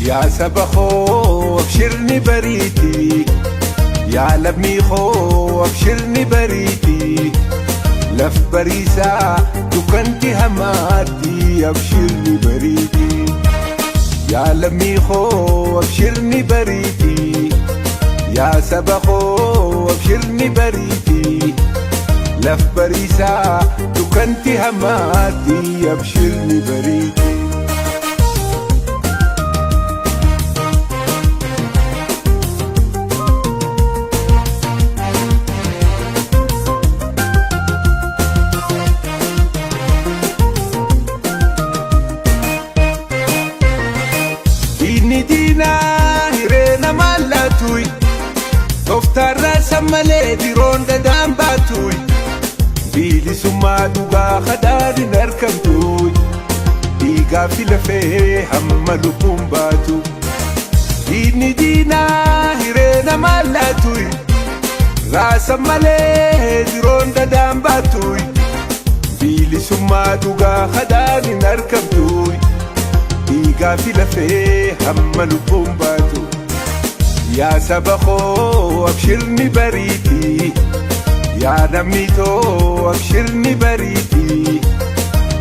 Yaa saba koo abshirni bariiti, yaa lammii koo abshirni bariiti, laf bariisaa dukkanti hamaatti abshirni bariiti. Yaa lammii koo abshirni bariiti, yaa saba koo abshirni bariiti, laf bariisaa dukkanti hamaatti abshirni bariiti. Diinni diinaa hiree namaan laatuy, tooftaarraa sammalee diroon dadaan baatuy, bilisummaa dhugaa kadhaan hin argamtuy, dhiigaa fi lafee hamma lubbuun baatu. Diinni diinaa hiree namaan laatuy, raasa malee diroon dadaan baatuy, bilisummaa dhugaa kadhaan hin argamtuy. Dhiigaa fi lafee hamma lubbuun baatu. Yaa saba koo abshirni bariiti, yaa lammii too abshirni bariiti,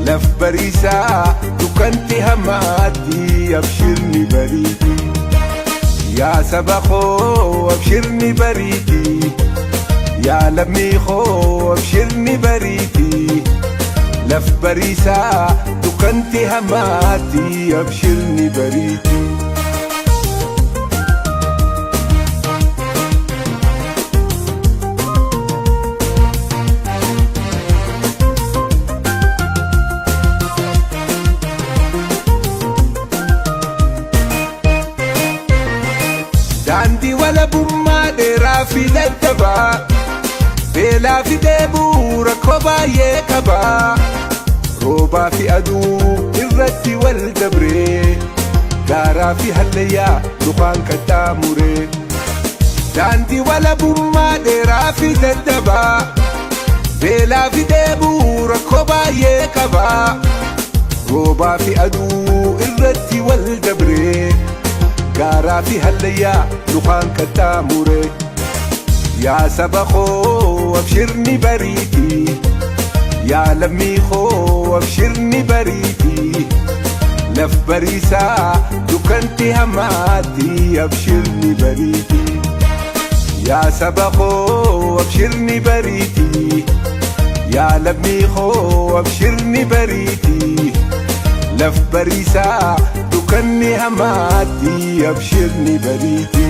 laf bariisaa dukkanti hamaatti abshirni bariiti. Yaa saba koo abshirni bariiti, yaa lammii koo abshirni bariiti, laf bariisaa dukkanti hamaatti abshirni bariiti. Daandii walabummaa dheeraa fi dadhabaa, beelaa fi dheebuu rakkoo baay'ee qabaa, roobaa fi aduu irratti wal dabree, gaaraa fi hallayyaa lukaan qaxxaamuree. Daandii walabummaa dheeraa fi dadhabaa, beelaa fi dheebuu rakkoo baay'ee qabaa, roobaa fi aduu irratti wal dabree, gaaraa fi hallayyaa lukaan qaxxaamuree. Yaa saba koo abshirni bariiti, yaa lammii koo abshirni bariiti, laf bariisaa dukkanti hamaatti abshirni bariiti. Yaa saba koo abshirni bariiti, yaa lammii koo abshirni bariiti, laf bariisaa dukkanni hamaatti abshirni bariiti.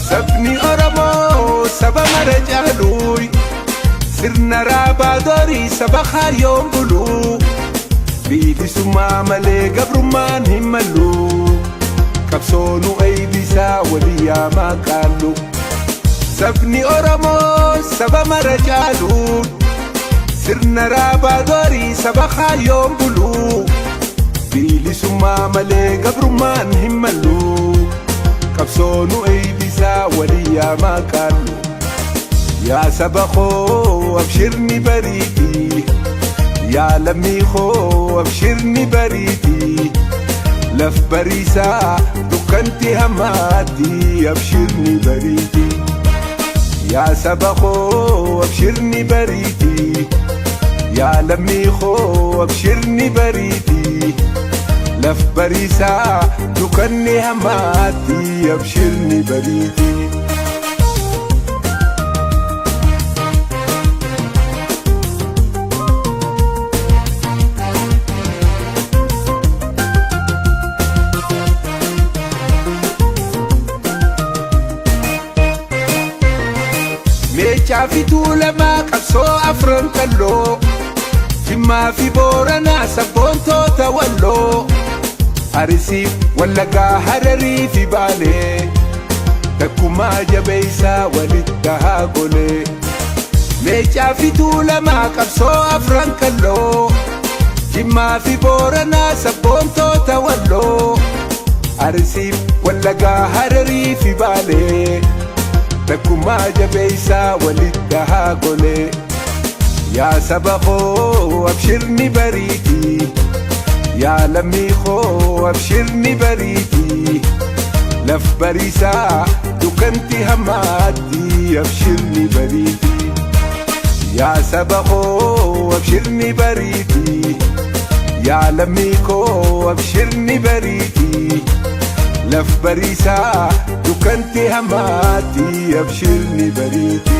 Sabni Oromoo saba mara caaluuy, sirna raabaa dorii saba kaayyoon buluu, bilisummaa malee gabrummaan hin mallu, qabsoonu eeybisaa walii yaamaa qaallu. Sabni Oromoo saba mara caaluun, sirna raabaa dorii saba kaayyoon buluu, bilisummaa malee gabrummaan hin mallu, qabsoonu eeybisaa walii yaamaa qaallu. Yaa saba koo abshirni bariiti, yaa lammii koo abshirni bariiti, laf bariisaa dukkanti hamaatti abshirni bariiti. Yaa saba koo abshirni bariiti, yaa lammii koo abshirni bariiti, laf bariisaa dukkanni hamaatti abshirni bariiti. Meechaa fi Tuulamaa qabsoo afran qalloo, Jimmaa fi Booranaa sabboontoota Walloo, Arisiif Wallagaa Hararii fi Baalee, takkumaa jabeessaa walitti haa golee. Meechaa fi Tuulamaa qabsoo afran qalloo, Jimmaa fi Booranaa sabboontoota Sabboontota Walloo, Arsiif Wallagaa, Hararii fi Baalee, takkumaa jabeessaa walitti haa golee. Yaa saba koo, abshirni bariiti. Yaa lammii koo, abshirni bariiti. Laf bariisaa dukkanti hammaatti, abshirni bariiti. Yaa saba koo, abshirni bariiti. Yaa lammii koo, abshirni bariiti. Laf bariisaa dukkanti hammaatti, abshirni bariiti.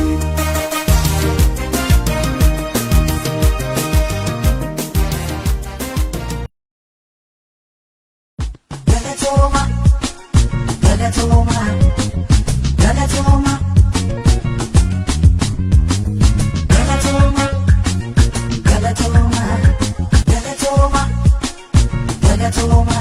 Galatooma, galatooma, galatooma, galatooma, galatooma, galatooma, galatooma.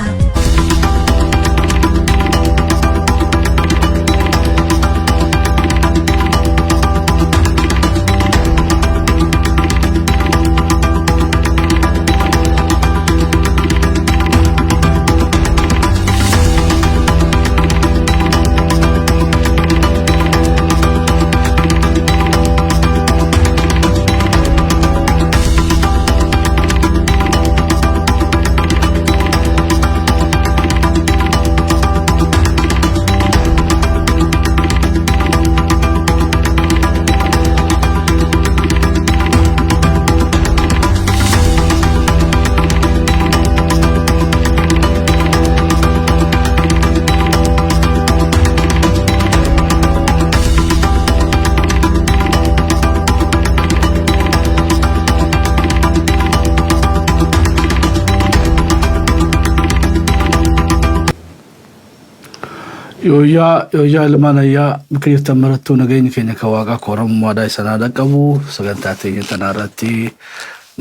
Yooyyaa, yooyyaa, ilmaan ayyaa, bakka jirtan marattuu nageenyi keenya kan waaqaa kooramummaadhaa isanaa dhaqqabu. Sagantaa teenya tanaa irratti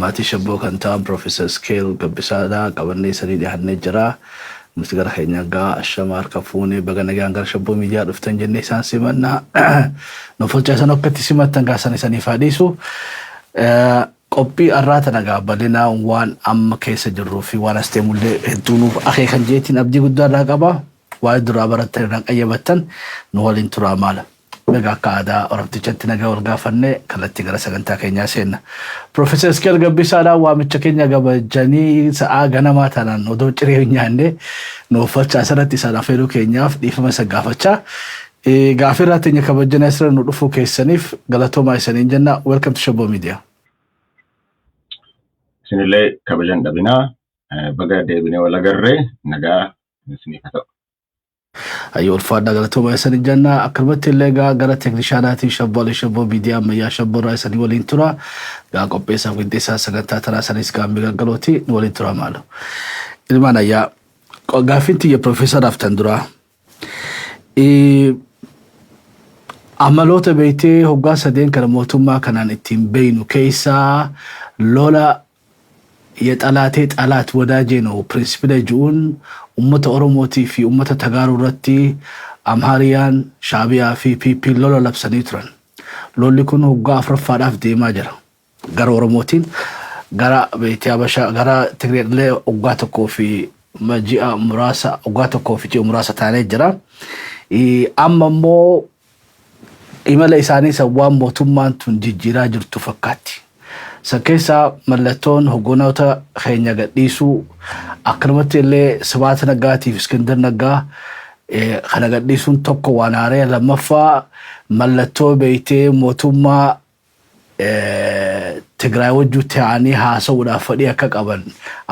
maatii shabboo kan ta'an Piroofeesar Iskeel Gabbisaadhaa qabannee isanii dhiyaannee jira. Nuti gara keenya gaa ashama harka fuunee, baga nagaan gara Shabboo Miidiyaa dhuftan jennee isaan simannaa. Nu folchaa isan akka itti simattan gaasan isaniif haa dhiisu. Qophii har'aa tana gaa bal'inaan waan amma keessa jirruu fi waan as deemullee hedduu nuuf akeekan jeetiin abdii guddaa irraa qaba. Waa'ee duraa barattan irraa qayyabattan nu waliin turaa maala. Egaa akka aadaa Oromtichatti nagaa wal gaafannee kallattii gara sagantaa keenyaa seenna. Piroofeesar Iskeel Gabbisaadhaan waamicha keenya kabajanii sa'aa ganamaa tanaan odoo ciree hin nyaanne nu uffachaa asirratti isaan afeeruu keenyaaf dhiifama isa gaafachaa. Gaafii irraa teenya kabajanii asirra nu dhufuu keessaniif galatoomaa isaniin jenna. Welcome to Shabboo Media. Isinillee kabajan dhabinaa, baga deebinee wal agarree, nagaa isiniif haa ta'u. Hayyuu, ulfaadhaa, galatoomaa isanii jenna. Akkanumatti illee egaa gara teeknishaanaatiin Shabboo Alee, Shabboo Miidiyaa Ammayyaa Shabboo irraa isanii waliin tura. Gaa qopheessaaf qinxeessaa sagantaa tanaa sanis gaammee galgalooti, nu waliin tura maalu. Ilmaan ayyaa, gaaffiin tiyya piroofeesaraaf tan duraa. Amaloota beektee hoggaa sadeen kana mootummaa kanaan ittiin beeynu keessaa lola የጠላቴ ጠላት ወዳጄ ነው principle ji'uun ummata Oromootii fi ummata Tagaaruu irratti Amhaariyaan, Shaabiyaa fi PP lola labsanii turan. Lolli kun hoggaa afuraffaadhaaf deemaa jira. Gara Oromootiin gara beektii Habashaa gara Tigreellee hoggaa tokkoo fi ji'a muraasa, hoggaa tokkoo fi ji'a muraasa taanee jira. Amma immoo imala isaanii san waan mootummaan tun jijjiiraa jirtu fakkaatti. San keessaa mallattoon hogganoota keenya gadhiisuu, akkanumatti illee Sibaata Naggaatiif Iskindar Naggaa kana gadhiisuun tokko waan haaree, lammaffaa mallattoo beektee mootummaa Tigraay wajjin ta'anii haasa'uudhaaf fedhii akka qaban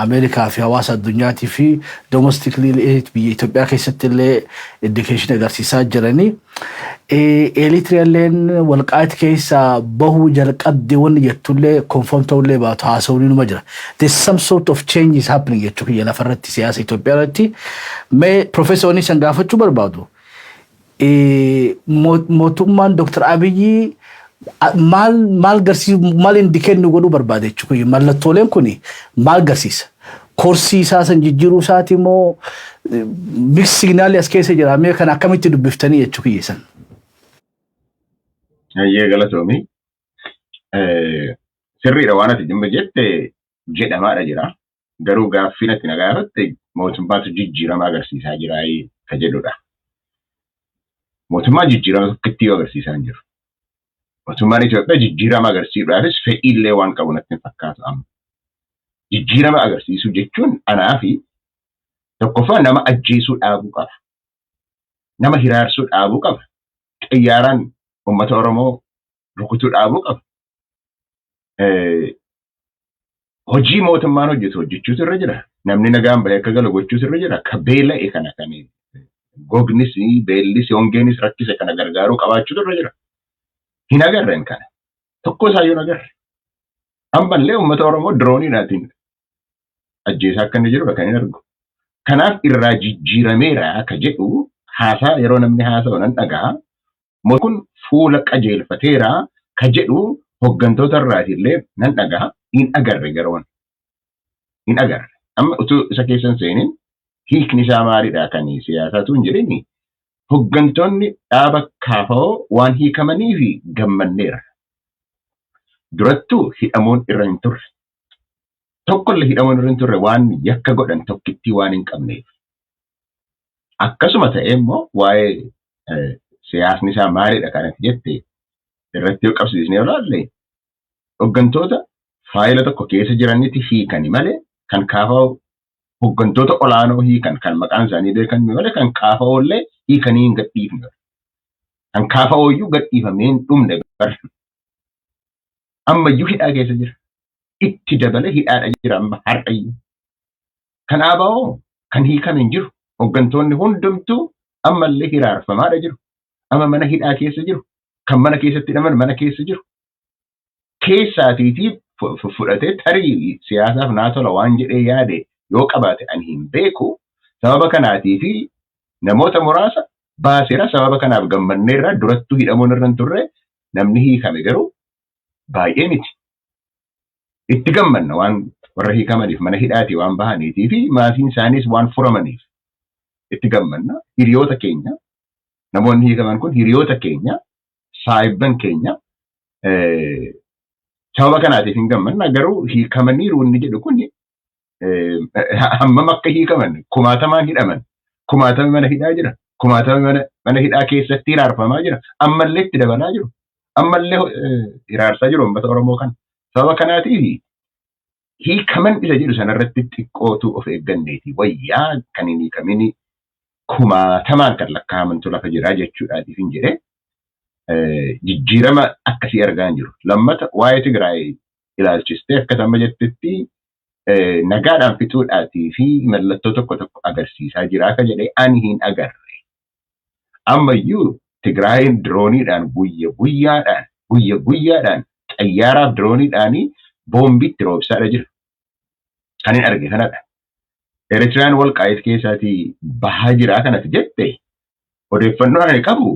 Ameerikaa fi hawaasa addunyaatii fi domestically biyya Itoophiyaa keessatti illee indication agarsiisaa jiranii. Eritiriyaalleen Walqaayit keessaa bahuu jalqabde wanni jettullee confirm ta'ullee baatu haasa'uun numa jira. There's some sort of change is happening jechuu kiyya lafarratti siyaasa Itoophiyaa irratti. Mee Profeesar, wanni isan gaafachuu barbaadu, mootummaan Dr. Abiyyi maal maal garsiisu, maal indicate nu godhuu barbaade jechuudha? Mallattooleen kun maal garsiisa? Course isaa san jijjiiruu isaati moo mixed signal as keessa jira? Mee kana akkamitti dubbiftanii jechuu kiyya? Hayyee, galatoomi. Sirriidha, waan ati dhimma jette jedhamaadha jira. Garuu gaaffii natti na gaafatte mootummaatu jijjiirama agarsiisaa jira ka jedhudha. Mootummaan jijjiirama tokkotti yoo agarsiisaa hin jiru. Mootummaan Itoophiyaa jijjiirama agarsiisuudhaafis fedhiillee waan qabu natti hin fakkaatu amma. Jijjiirama agarsiisuu jechuun anaa fi tokkoffaa nama ajjeesuu dhaabuu qaba. Nama hiraarsuu dhaabuu qaba. Xiyyaaraan uummata Oromoo rukutuu dhaabuu qaba. Hojii mootummaan hojjetu hojjechuutu irra jira. Namni nagaan bahee akka galu gochuutu irra jira. Ka beela'e kana kan gognis, beellis, hongeenis rakkise kana gargaaruu qabaachuutu irra jira. Hin agarreen kana. Tokko isaayyuu hin agarre. Ammallee uummata Oromoo dirooniidhaatiin ajjeesaa akka inni jirudha kan hin argu. Kanaaf irraa jijjiirameera ka jedhu haasaa yeroo namni haasa'u nan dhaga'a. Mootummaan kun fuula qajeelfateera ka jedhu hooggantoota irraatillee nan dhaga'a. Hin agarre garoon. Hin agarre. Amma utuu isa keessa hin seenin hiikni isaa maalidha kan siyaasaatu hin jedhini hooggantoonni dhaaba KFO waan hiikamanii fi gammanneera. Durattuu hidhamuun irra hin turre. Tokkollee hidhamuun irra hin turre waan yakka godhan tokkittii waan hin qabneef. Akkasuma ta'ee immoo waa'ee siyaasni isaa maalidha kanatti jette irratti yoo qabsiisnee ilaalle hooggantoota faayila tokko keessa jiranitti hiikani malee kan KFO hooggantoota olaanoo hiikan kan maqaan isaanii beekan malee kan KFO illee hiikanii hin gadhiifne. Kan KFO iyyuu gadhiifamee hin dhumne bara. Ammayyuu hidhaa keessa jira. Itti dabale hidhaadha jira amma har'ayyuu. Kan ABO kan hiikame hin jiru. Hooggantoonni hundumtuu ammallee hiraarfamaadha jiru. Amma mana hidhaa keessa jiru. Kan mana keessatti hidhaman mana keessa jiru. Keessaatiitii fudhatee tarii siyaasaaf naa tola waan jedhee yaade yoo qabaate ani hin beeku. Sababa kanaatii fi namoota muraasa baaseera. Sababa kanaaf gammanneerra durattuu hidhamuun irra hin turre namni hiikame garuu baay'ee miti. Itti gammanna waan warra hiikamaniif mana hidhaatii waan bahaniitii fi maatiin isaaniis waan furamaniif itti gammanna. Hiriyoota keenya namoonni hiikaman kun hiriyoota keenya saayibban keenya sababa kanaatiif hin gammanna garuu hiikamaniiru inni jedhu kun hammam akka hiikaman kumaatamaan hidhaman kumaatama mana hidhaa jira kumaatama mana hidhaa keessatti hiraarfamaa jira ammallee itti dabalaa jiru ammallee hiraarsaa jiru uummata Oromoo kana sababa kanaatiif hiikaman isa jedhu sanarratti xiqqootu of eegganneeti wayyaa kan hin hiikamin kumaatamaan kan lakkaa'amantu lafa jira jechuudhaatiif hin jedhe jijjiirama akkasii argaa hin jiru. Lammata waa'ee Tigraay ilaalchistee akka amma jettetti nagaadhaan fixuudhaatii fi mallattoo tokko tokko agarsiisaa jira akka jedhee ani hin agarre. Ammayyuu Tigraayin dirooniidhaan guyya guyyaadhaan guyya guyyaadhaan xayyaaraaf dirooniidhaan boombiitti roobsaadha jira. Kan hin arge kanadha. Eritiriyaan Walqaayit keessaatii bahaa jira kanatti jette odeeffannoo ani qabu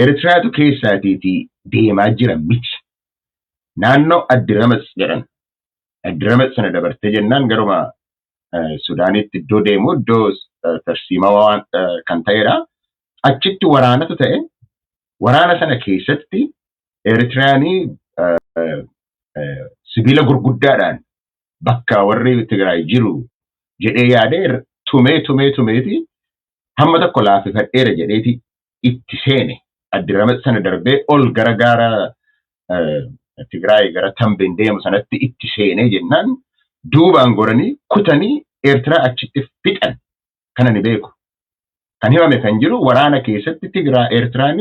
Eritiriyaatu keessaatiitii deemaa jira miti. Naannoo Addiramats jedhan. Addiramats sana dabartee jennaan garuma Sudaanitti iddoo deemu iddoo tarsiimawaa kan ta'edha. Achitti waraanatu ta'e. Waraana sana keessatti Eritiriyaanii sibiila gurguddaadhaan bakka warri Tigraay jiru jedhee yaadee tumee tumee tumeeti hamma tokko laaffifadheera jedheeti itti seene. Addiramax sana darbee ol gara gaara Tigraay gara Tambeen deemu sanatti itti seenee jennaan duubaan goranii kutanii Eertiraa achitti fixan kana ni beeku. Kan himame kan jiru waraana keessatti Tigraay Eertiraan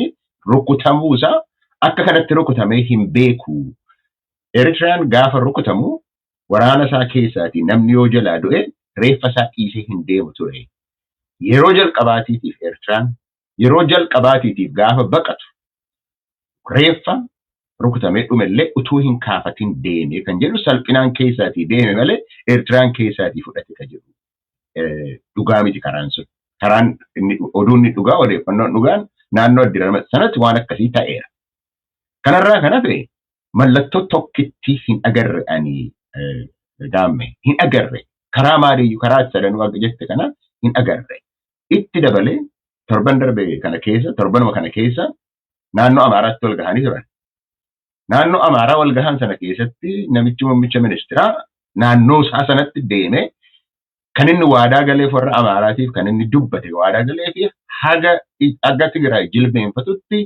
rukutamuu isaa akka kanatti rukutamee hin beeku. Eritiriyaan gaafa rukutamu waraana isaa keessaatii namni yoo jalaa du'e reeffa isaa dhiisee hin deemu ture. Yeroo jalqabaatiitiif Eertiraan yeroo jalqabaatiitiif gaafa baqatu reeffa rukutamee dhumellee utuu hin kaafatin deeme kan jedhu salphinaan keessaatii deeme malee Eertiraan keessaatii fudhate kan jedhu dhugaa miti karaan sun. Karaan inni oduun inni dhugaa odeeffannoon dhugaan naannoo Addirama sanatti waan akkasii ta'eera. Kanarraa kan hafe mallattoo tokkitti hin agarre ani Gaamme hin agarre karaa maaliyyuu karaa sadanuu akka jette kana hin agarre. Itti dabalee torban darbe kana keessa torbanuma kana keessa naannoo Amaaraatti wal gahanii turan. Naannoo Amaaraa wal gahan sana keessatti namichi muummicha ministiraa naannoo isaa sanatti deemee Kan inni waadaa galeef warra Amaaraatiif, kan inni dubbate waadaa galeef, haga Tigraay jilbeenfatutti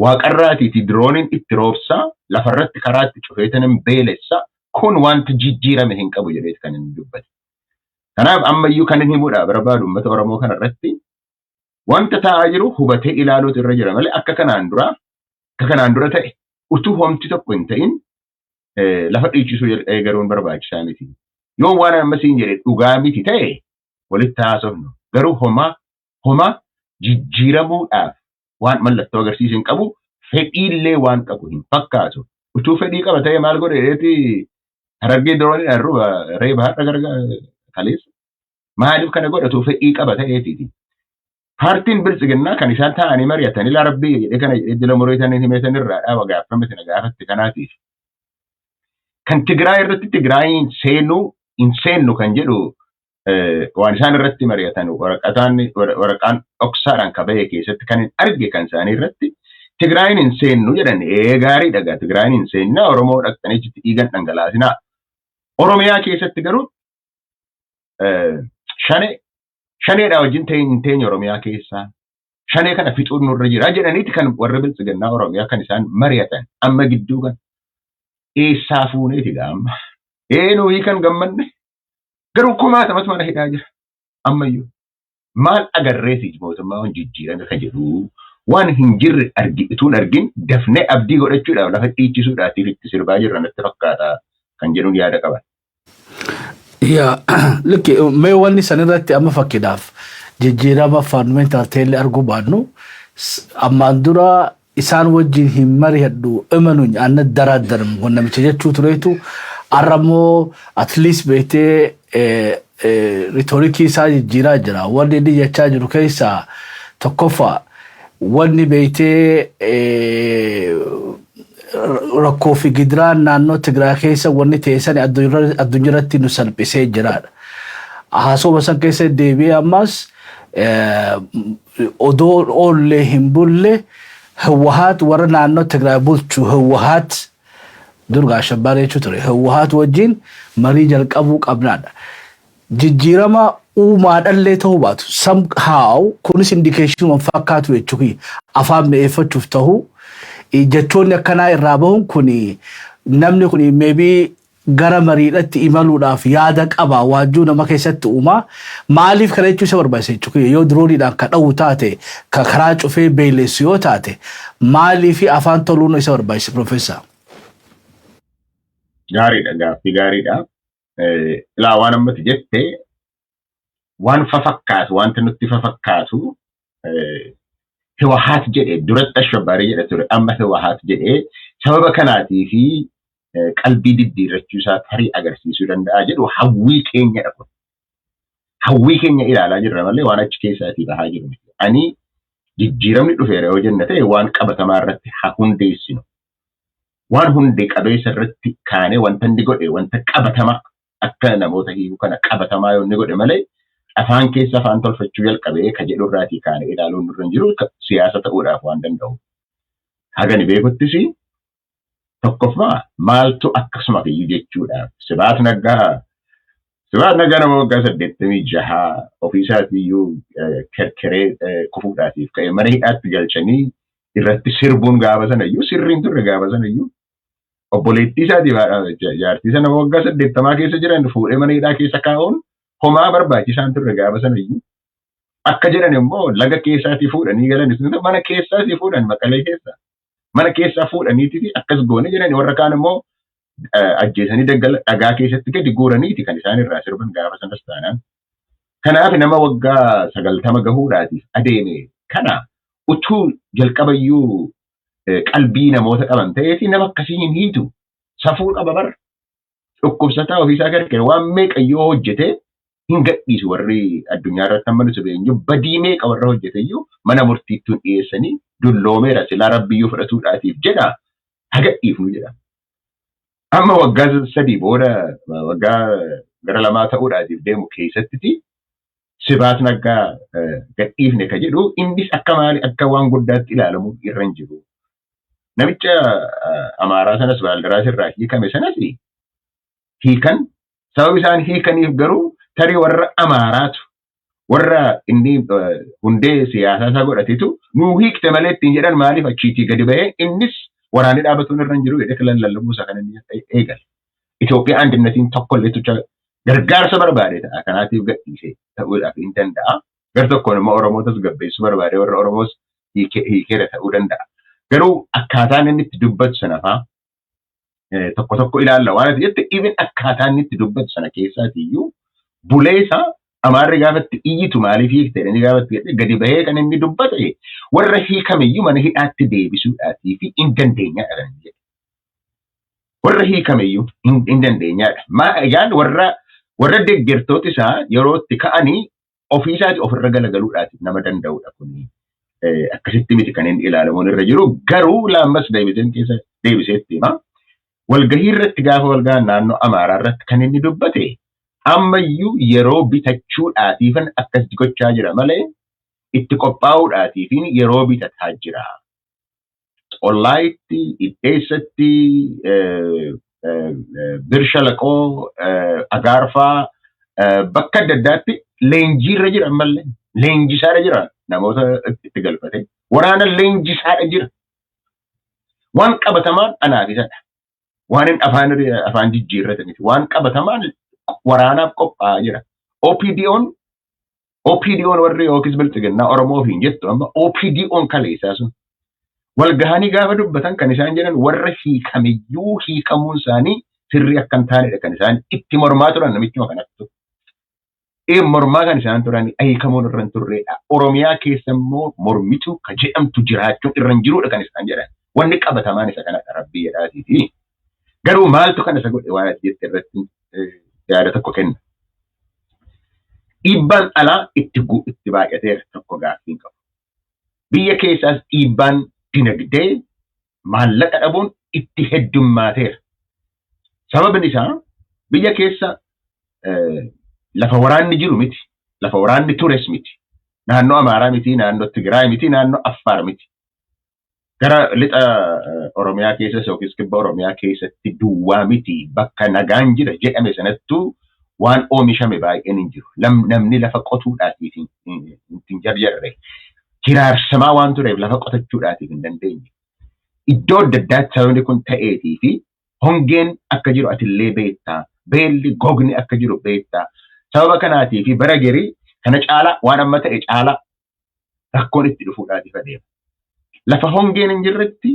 waaqarraatiiti dirooniin itti roobsaa, lafarratti karaa itti cufeetanin beelessa, kun wanta jijjiirame hin qabu jedheeti kan inni dubbate. Kanaaf ammayyuu kan inni himuudhaa barbaadu uummata Oromoo kanarratti wanta taa'aa jiru hubatee ilaaluutu irra jira malee akka kanaan dura ta'e utuu homti tokko hin ta'in lafa dhiichisuu eegaluun barbaachisaa miti. Yoo waan amma siin jedhe dhugaa miti ta'e walitti haasofnu, garuu homaa homaa jijjiiramuudhaaf waan mallattoo agarsiisu hin qabu, fedhiillee waan qabu hin fakkaatu. Utuu fedhii qaba ta'e maal godhe jedheeti Harargee dirooniidhaan ruba reeba har'a gargar kaleessa. Maaliif kana godha utuu fedhii qaba ta'eetiiti? Paartiin Biltsiginnaa kan isaan taa'anii mari'atan ilaa rabbii jedhee kana jedhee jila mureetanii himeetan irraa dhaaba gaaffame sana gaafatte kanaatiif. Kan Tigraay irratti Tigraayin seenuu hin seennu kan jedhu waan isaan irratti mari'atan waraqataan waraqaan dhoksaadhaan ka bahe keessatti kan hin arge kan isaanii irratti Tigraayin hin seennu jedhan. Ee, gaariidha gaa, Tigraayin hin seennaa, Oromoo dhaqxanii achitti dhiigan dhangalaasinaa. Oromiyaa keessatti garuu shane shaneedha wajjin ta'e hin teenye, Oromiyaa keessaa shanee kana fixuun nurra jira jedhaniiti kan warra Biltsiginnaa Oromiyaa kan isaan mari'atan. Amma gidduu kan eessaa fuuneeti gaa amma? Ee, nuyi kan gammanne garuu kumaatamatu mana hidhaa jira ammayyuu. Maal agarreeti mootummaa waan jijjiirame kan jedhu? Waan hin jirre utuun argin dafnee abdii godhachuudhaaf lafa dhiichisuudhaatiif itti sirbaa jirra natti fakkaata kan jedhuun yaada qaban. Yaa, likki mee wanni san irratti amma fakkiidhaaf jijjiirama fundamental ta'ellee arguu baannu, ammaan dura isaan wajjin hin mari'adhu imanuun anna daraaddaram kun namicha jechuu tureetu, har'a immoo at least beektee rhetoric isaa jijjiiraa jira. Wanni inni jechaa jiru keessaa tokkoffaa wanni beektee rakkoo fi gidiraan naannoo Tigraay keessa wanni ta'e sani addunyaarratti nu salphisee jiraadha. Haasawuma san keessa deebi'ee ammas odoo oollee hin bulle Hawwahaat warra naannoo Tigraay bulchu, Hawwahaat durgaa Ashabbaar jechuu ture, Hawwahaat wajjin marii jalqabuu qabnaadha. Jijjiirama uumaadhallee ta'uu baatu somehow kunis indication fakkaatu jechuun afaan mi'eeffachuuf ta'uu jechoonni akkanaa irraa bahuun kun namni kun maybe gara mariidhatti imaluudhaaf yaada qaba waajjuu nama keessatti uumaa. Maaliif kana jechuu isa barbaachisa jechuudha? Yoo dirooniidhaan ka dha'u taate, ka karaa cufee beelessu yoo taate, maaliif afaan toluun isa barbaachisa, Profeesar? Gaariidha, gaaffii gaariidha. Ilaa, waan ammati jette waan fafakkaatu, wanta nutti fafakkaatu, Hiwahaat jedhe duratti Ashabbaarii jedha ture, amma Hiwahaat jedhee sababa kanaatii fi qalbii diddiirrachuu isaa tarii agarsiisuu danda'a jedhu hawwii keenyadha kun. Hawwii keenya ilaalaa jirra malee waan achi keessaatii bahaa jiru miti. Ani jijjiiramni dhufeera yoo jenna ta'e waan qabatamaa irratti haa hundeessinu. Waan hundee qabeessa irratti kaanee wanta inni godhe, wanta qabatamaa akka namoota hiikuu kana qabatamaa yoo inni godhe malee afaan keessa afaan tolfachuu jalqabee ka jedhu irraatii kaanee ilaaluun nurra hin jiru siyaasa ta'uudhaaf waan danda'u. Haga ni beekuttis tokkoffaa maaltu akkasuma iyyuu jechuudhaaf Sibaat Naggaa nama waggaa 86 ofiisaatii iyyuu kerkeree kufuudhaatiif ka'e mana hidhaatti galchanii irratti sirbuun gaafa sana iyyuu sirriin turre. Gaafa sana iyyuu obboleettii isaatiif jaartii sana waggaa 80 keessa jiran fuudhee mana hidhaa keessa kaa'uun homaa barbaachisaan turre gaafa sana iyyuu. Akka jedhan immoo laga keessaatii fuudhanii galan, mana keessaatii fuudhan, Maqalee keessa. Mana keessaa fuudhaniiti akkas goone jedhan. Warra kaan immoo ajjeesanii daggala dhagaa keessatti gadi guuraniiti kan isaan irraa sirban gaafa sanas taanaan. Kanaaf nama waggaa 90 gahuudhaatiif adeeme kana utuu jalqabayyuu qalbii namoota qaban ta'eeti nama akkasii hin hiitu. Safuu qaba bara. Dhukkubsataa ofiisaa gargaaru waan meeqa yoo hojjete hin gadhiisu. Warri addunyaa irratti amma nuti beenyu badii meeqa warra hojjete iyyuu mana murtiitti hin dhiyeessanii, dulloomeera, silaa rabbiyyuu fudhatuudhaatiif jedha, haa gadhiifnu jedha. Amma waggaa 3 booda, waggaa gara 2 ta'uudhaatiif deemu keessattiti Sibaat Naggaa gadhiifne ka jedhu innis akka maali akka waan guddaatti ilaalamu irra hin jiru. Namicha Amaaraa sanas Baaldaraas irraa hiikame sanas hiikan. Sababa isaan hiikaniif garuu Tarii warra Amaaraatu, warra inni hundee siyaasaa isaa godhatetu nuu hiikte malee ittiin jedhan. Maaliif achiitii gadi bahee innis waraanni dhaabatuun irra hin jiru jedhee lallabuu isaa kan inni eegale? Itoophiyaa andinnaatiin tokko illee tucha gargaarsa barbaade ta'a, kanaatiif gadhiise ta'uudhaaf hin danda'a. Gar tokkoon immoo Oromootas gabbeessuu barbaade, warra Oromoos hiikeera ta'uu danda'a. Garuu akkaataan inni itti dubbatu sana fa'aa tokko tokko ilaalla waan ati jette, even akkaataan inni itti dubbatu sana keessaati iyyuu bulee isaa Amaarri gaafatti iyyitu maaliif hiikte jedhanii gaafatti jedhee gadi bahee kan inni dubbate, warra hiikameyyuu mana hidhaatti deebisuudhaatii fi hin dandeenyaadha kan inni jedhe. Warra hiikameyyuu hin dandeenyaadha. Maa egaan warra deeggartooti isaa yeroo itti ka'anii ofiisaati ofirra galagaluudhaatiif nama danda'udha kuni. Akkasitti miti kan inni ilaalamuun irra jiru, garuu laammas deebiseen keessa deebiseetti hima. Walgahii irratti gaafa walgahan naannoo Amaaraa irratti kan inni dubbate, ammayyuu yeroo bitachuudhaatiifan akkas gochaa jira malee itti qophaa'uudhaatiifin yeroo bitataa jira. Xollaayitti, Iddeessatti, Birshalaqoo, Agaarfaa, bakka adda addaatti leenjiirra jira, ammallee leenjisaadha jira, namoota itti galfate. Waraana leenjisaadha jira. Waan qabatamaan anaaf isadha. Waan hin afaan jijjiirrate miti. Waan qabatamaan waraanaaf qophaa'aa jira. OPDO'n warri yookiis bilxiginnaa Oromoof hin jettu, amma OPDO'n kaleessaa sun walgahanii gaafa dubbatan kan isaan jedhan, warra hiikameyyuu hiikamuun isaanii sirrii akka hin taanedha kan isaan itti mormaa turan namichuma kanattu. Ee, mormaa kan isaan turan hiikamuun irra hin turredha. Oromiyaa keessa immoo mormitu ka jedhamtu jiraachuun irra hin jirudha kan isaan jedhan. Wanni qabatamaan isa kanadha, rabbii jedhaatiiti. Garuu maaltu kana isa godhe waan ati jette irratti yaada tokko kenna. Dhiibbaan alaa itti baay'ateera tokko gaaffiin qabu. Biyya keessaas dhiibbaan dinagdee maallaqa dhabuun itti heddummaateera. Sababni isaa biyya keessa lafa waraanni jiru miti, lafa waraanni tures miti. Naannoo Amaaraa miti, naannoo Tigraay miti, naannoo Affaar miti. Gara lixa Oromiyaa keessas yookiis kibba Oromiyaa keessatti duwwaa miti, bakka nagaan jira jedhame sanattuu waan oomishame baay'een hin jiru. Namni lafa qotuudhaatiif hin jarjarre. Hiraarsamaa waan tureef lafa qotachuudhaatiif hin dandeenye. Iddoo adda addaatti sababni kun ta'eetii fi hongeen akka jiru atillee beektaa. Beelli gogni akka jiru beektaa. Sababa kanaatii fi bara gerii kana caalaa, waan amma ta'e caalaa rakkoon itti dhufuudhaatiif adeema. Lafa hongeen hin jirretti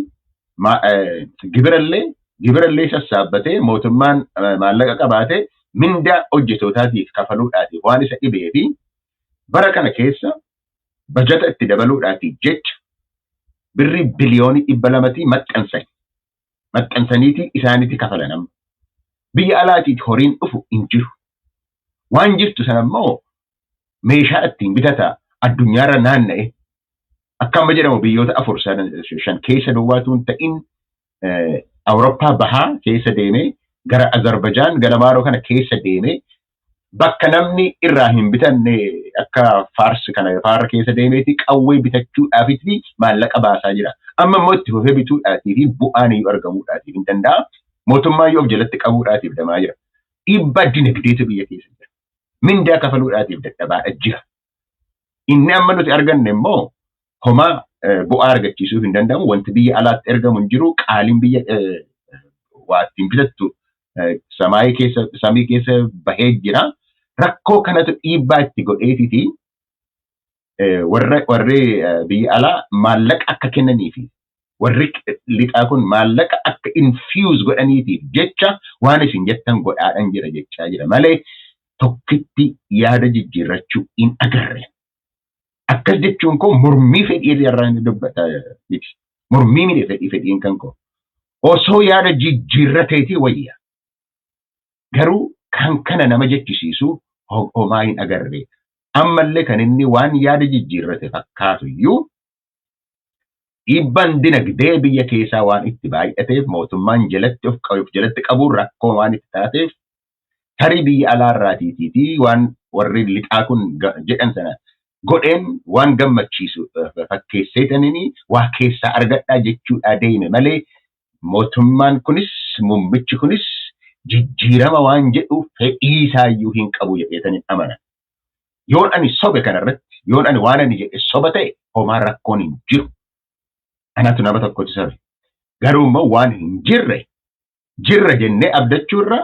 gibirallee sassaabbatee mootummaan maallaqa qabaatee mindaa hojjetootaatiif kafaluudhaatiif waan isa dhibee fi bara kana keessa bajata itti dabaluudhaatiif jecha birrii biliyoonii 200 maxxansan. Maxxansaniitii isaanitti kafalan amma. Biyya alaatiif horiin dhufu hin jiru. Waan jirtu sana immoo meeshaa ittiin bitata addunyaarra naanna'e. Akka amma jedhamu biyyoota afur shan keessa duwwaatu hin ta'in, Awurooppaa bahaa keessa deemee, gara Azarbajaan gara Maaroo kana keessa deemee, bakka namni irraa hin bitanne akka Faarsi kana faarra keessa deemeeti qawwee bitachuudhaafitti maallaqa baasaa jira. Amma immoo itti fufee bituudhaatii fi bu'aan iyyuu argamuudhaatiif hin danda'a. Mootummaa iyyuu of jalatti qabuudhaatiif deemaa jira. Dhiibbaa dinagdeetu biyya keessa jira. Mindaa kafaluudhaatiif dadhabaadha jira. Inni amma nuti arganne immoo homaa bu'aa argachiisuu hin danda'amu. Wanti biyya alaatti ergamu hin jiru. Qaaliin biyya waa ittiin bitattu samaayii keessa, samii keessa bahee jira. Rakkoo kanatu dhiibbaa itti godheetiti warri biyya alaa maallaqa akka kennanii fi warri lixaa kun maallaqa akka infuse godhaniitiif jecha waan isin jettan godhaadhan jira jechaa jira malee tokkitti yaada jijjiirrachuu hin agarre. Akkas jechuun koo mormii fedhii irraa inni dubbata miti. Mormii miti, fedhiin kan koo. Osoo yaada jijjiirrateetii wayya. Garuu kan kana nama jechisiisu homaa hin agarre. Ammallee kan inni waan yaada jijjiirrate fakkaatu iyyuu dhiibbaan dinagdee biyya keessaa waan itti baay'ateef, mootummaan jalatti of jalatti qabuun rakkoo waan itti taateef, tarii biyya alaarraatiitii fi waan warri lixaa kun jedhan sana godheen waan gammachiisu fakkeesseetaniin waa keessaa argadhaa jechuudha deeme malee mootummaan kunis, muummichi kunis Jijjiirama waan jedhu fedhii isaayyuu hin qabu jedheetanii amana. Yoon ani sobe kanarratti, yoon ani waan ani jedhe soba ta'e, homaa rakkoon hin jiru. Anatu nama tokkotu sobe. Garuu immoo waan hin jirre jirra jennee abdachuurra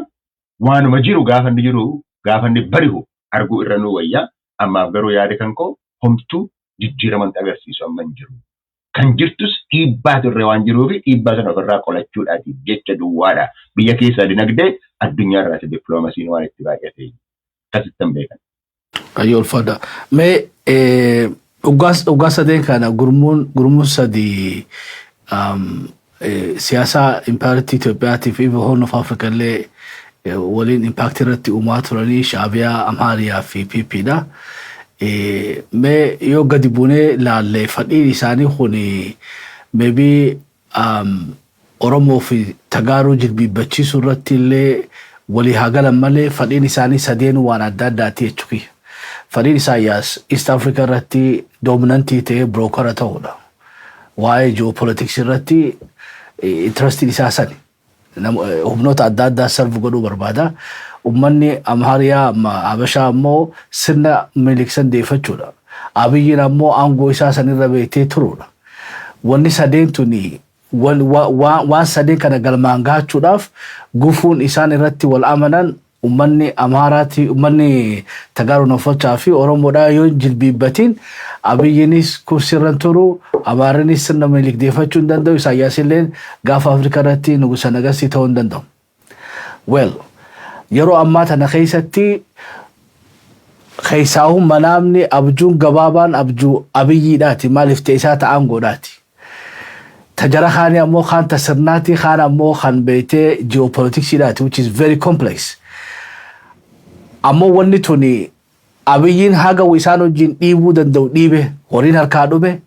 waanuma jiru gaafa inni jiru, gaafa inni bari'u arguu irra nuu wayyaa. Ammaaf garuu yaada kan koo homtuu jijjiirama agarsiisu amma hin jiru. Kan jirtus dhiibbaatu irra waan jiruufi dhiibbaa sana ofirraa qolachuudhaatiif jecha duwwaadha. Biyya keessaa dinagdee, addunyaa irraati dippiloomaasiin waan itti baay'ate. Akkasitti hin beekan. Ayyoo, ulfaadha. Mee dhugaa sadeen kana gurmuun sadii siyaasa impaayeritii Itoophiyaatiif even Horn of Africa illee waliin impact irratti uumaa turanii Shaabiyaa, Amhaariyaa fi PP dha. Mee yoo gadi buunee laalle, fadhiin isaanii kun maybe Oromoo fi Tagaaruu jilbiibbachiisuu irratti illee walii haa galan malee, fadhiin isaanii sadeen waan adda addaati jechuudha. Fadhiin Isaayyaas East Africa irratti dominant ta'ee broker ta'uudha. Waa'ee geopolitics irratti interestiin isaa sani. Humnoota adda addaa serve godhuu barbaada. Uummanni Amhaariyaa Habashaa ammoo sirna miliqsan deeffachuudha. Abiyyiin ammoo aangoo isaa sanirra beektee turuudha. Wanni sadeen tuni waan sadeen kana galmaan gahachuudhaaf gufuun isaan irratti wal amanan uummanni Amhaaraati, uummanni Tagaaruu Nofochaa fi Oromoodhaa yoo jilbiibbatiin Abiyyiinis kursirra turu, Amaarinis sirna miliqdeeffachuu hin danda'u, Isaayyaas illee gaafa Afrikaa irratti nugusa nagasii ta'uu hin danda'u. Well, yeroo ammaa tana keessatti keessaahuu manaamni abjuun gabaabaan abjuu Abiyyiidhaati, maaliif ta'e isaa ta'an godhaati. Tajara kaanii ammoo kaan ta sirnaati, kaan ammoo kan beektee geopoliticsiidhaati, which is very complex. Ammoo wanni tuni Abiyyiin haga isaan wajjin dhiibuu danda'u dhiibe, horiin harkaa dhume,